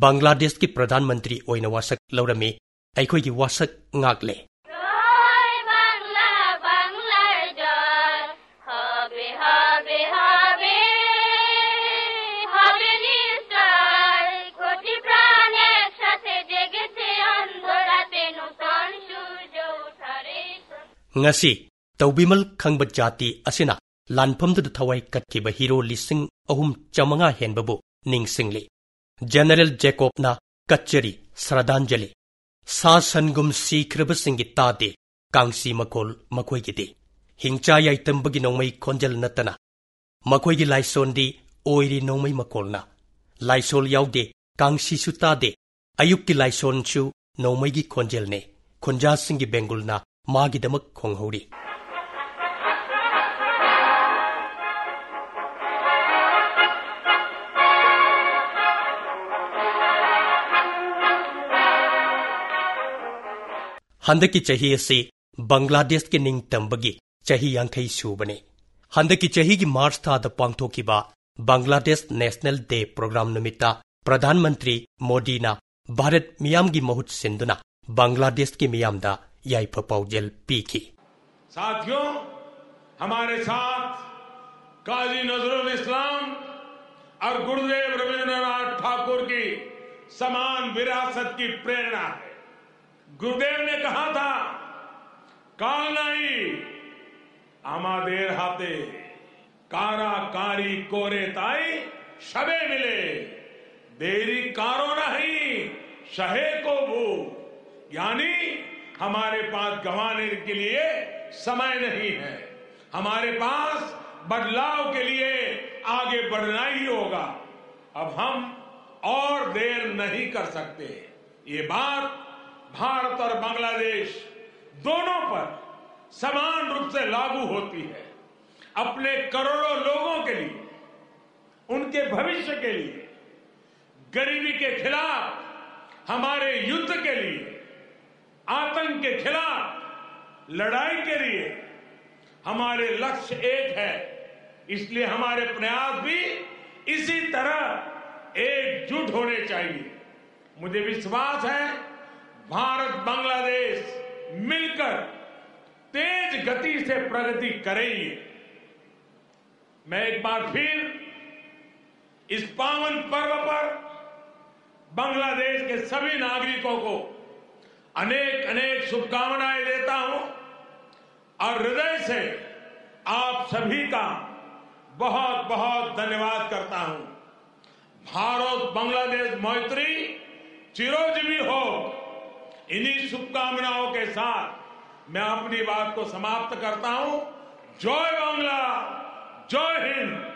ꯕꯪꯒ꯭ꯂꯥꯗꯦꯁꯀꯤ ꯄ꯭ꯔꯙꯥꯟ ꯃꯟꯇ꯭ꯔꯤ ꯑꯣꯏꯅ ꯋꯥꯁꯛ ꯂꯧꯔꯝꯃꯤ꯫ ꯑꯩꯈꯣꯏꯒꯤ ꯋꯥꯁꯛ ꯉꯥꯛꯂꯦ꯫ জয় বাংলা, বাংলার জয়। হবে, হবে, হবে, হবে নিশ্চয়। কোটি প্রাণ একসাথে জেগেছে অন্ধরাতে নূতন সূর্য ওঠার এই সময়। ꯉꯁꯤ ꯇꯧꯕꯤꯃꯜ ꯈꯪꯕ ꯖꯥꯇꯤ ꯑꯁꯤꯅ ꯂꯥꯟꯐꯝꯗꯨꯗ ꯊꯋꯥꯏ ꯀꯠꯈꯤꯕ ꯍꯤꯔꯣ ꯂꯤꯁꯤꯡ ꯑꯍꯨꯝ ꯆꯥꯃꯉꯥ ꯍꯦꯟꯕꯕꯨ ꯅꯤꯡꯁꯤꯡꯂꯤ꯫ ꯖꯦꯅꯔꯦꯜ ꯖꯦꯀꯣꯕꯅ ꯀꯠꯆꯔꯤ ꯁ꯭ꯔꯗꯥꯟꯖꯂꯤ꯫ ꯁꯥ ꯁꯟꯒꯨꯝ ꯁꯤꯈ꯭ꯔꯕꯁꯤꯡꯒꯤ ꯇꯥꯗꯦ ꯀꯥꯡꯁꯤ ꯃꯈꯣꯜ ꯃꯈꯣꯏꯒꯤꯗꯤ꯫ ꯍꯤꯡꯆꯥ ꯌꯥꯏꯇꯝꯕꯒꯤ ꯅꯣꯡꯃꯩ ꯈꯣꯟꯖꯦꯜ ꯅꯠꯇꯅ ꯃꯈꯣꯏꯒꯤ ꯂꯥꯏꯁꯣꯟꯗꯤ ꯑꯣꯏꯔꯤ ꯅꯣꯡꯃꯩ ꯃꯈꯣꯜꯅ꯫ ꯂꯥꯏꯁꯣꯜ ꯌꯥꯎꯗꯦ, ꯀꯥꯡꯁꯤꯁꯨ ꯇꯥꯗꯦ, ꯑꯌꯨꯛꯀꯤ ꯂꯥꯏꯁꯣꯟꯁꯨ ꯅꯣꯡꯃꯩꯒꯤ ꯈꯣꯟꯖꯦꯜꯅꯦ꯫ ꯈꯨꯟꯖꯥꯁꯤꯡꯒꯤ ꯕꯦꯡꯒꯨꯜꯅ ꯃꯥꯒꯤꯗꯃꯛ ꯈꯣꯡꯍꯧꯔꯤ꯫ ꯍꯟꯗꯛꯀꯤ ꯆꯍꯤ ꯑꯁꯤ ꯕꯪꯒ꯭ꯂꯥꯗꯦꯁꯀꯤ ꯅꯤꯡꯇꯝꯕꯒꯤ ꯆꯍꯤ ꯌꯥꯡꯈꯩ ꯁꯨꯕꯅꯤ꯫ ꯍꯟꯗꯛꯀꯤ ꯆꯍꯤꯒꯤ ꯃꯥꯔꯆ ꯊꯥꯗ ꯄꯥꯡꯊꯣꯛꯈꯤꯕ ꯕꯪꯒ꯭ꯂꯥꯗꯦꯁ ꯅꯦꯁꯅꯦꯜ ꯗꯦ ꯄ꯭ꯔꯣꯒ꯭ꯔꯥꯝ ꯅꯨꯃꯤꯠꯇ ꯄ꯭ꯔꯙꯥꯟ ꯃꯟꯇ꯭ꯔꯤ ꯃꯣꯗꯤꯅ ꯚꯥꯔꯠ ꯃꯤꯌꯥꯝꯒꯤ ꯃꯍꯨꯠ ꯁꯤꯟꯗꯨꯅ ꯕꯪꯒ꯭ꯂꯥꯗꯦꯁꯀꯤ ꯃꯤꯌꯥꯝꯗ ꯌꯥꯏꯐ ꯄꯥꯎꯖꯦꯜ ꯄꯤꯈꯤ꯫ साथियों, हमारे साथ काजी नजरुल इस्लाम और गुरुदेव रविंद्रनाथ ठाकुर की समान विरासत की प्रेरणा है। गुरुदेव ने कहा था, काल नाही আমাদের হাতে, কারা কারি করে তাই সবে মিলে, দেরি কারো নাহি, সহে কভু। यानी हमारे पास गंवाने के लिए समय नहीं है, हमारे पास बदलाव के लिए आगे बढ़ना ही होगा। अब हम और देर नहीं कर सकते। ये बात भारत और बांग्लादेश दोनों पर समान रूप से लागू होती है। अपने करोड़ों लोगों के लिए, उनके भविष्य के लिए, गरीबी के खिलाफ हमारे युद्ध के लिए, आतंक के खिलाफ लड़ाई के लिए हमारे लक्ष्य एक है। इसलिए हमारे प्रयास भी इसी तरह एकजुट होने चाहिए। मुझे विश्वास है, भारत बांग्लादेश मिलकर तेज गति से प्रगति करेंगे। मैं एक बार फिर इस पावन पर्व पर बांग्लादेश के सभी नागरिकों को अनेक अनेक शुभकामनाएं देता हूं और हृदय से आप सभी का बहुत बहुत धन्यवाद करता हूं। भारत बांग्लादेश मैत्री चिरोजीवी हो। इन्हीं शुभकामनाओं के साथ मैं अपनी बात को समाप्त करता हूं। जय बांग्ला, जय हिंद।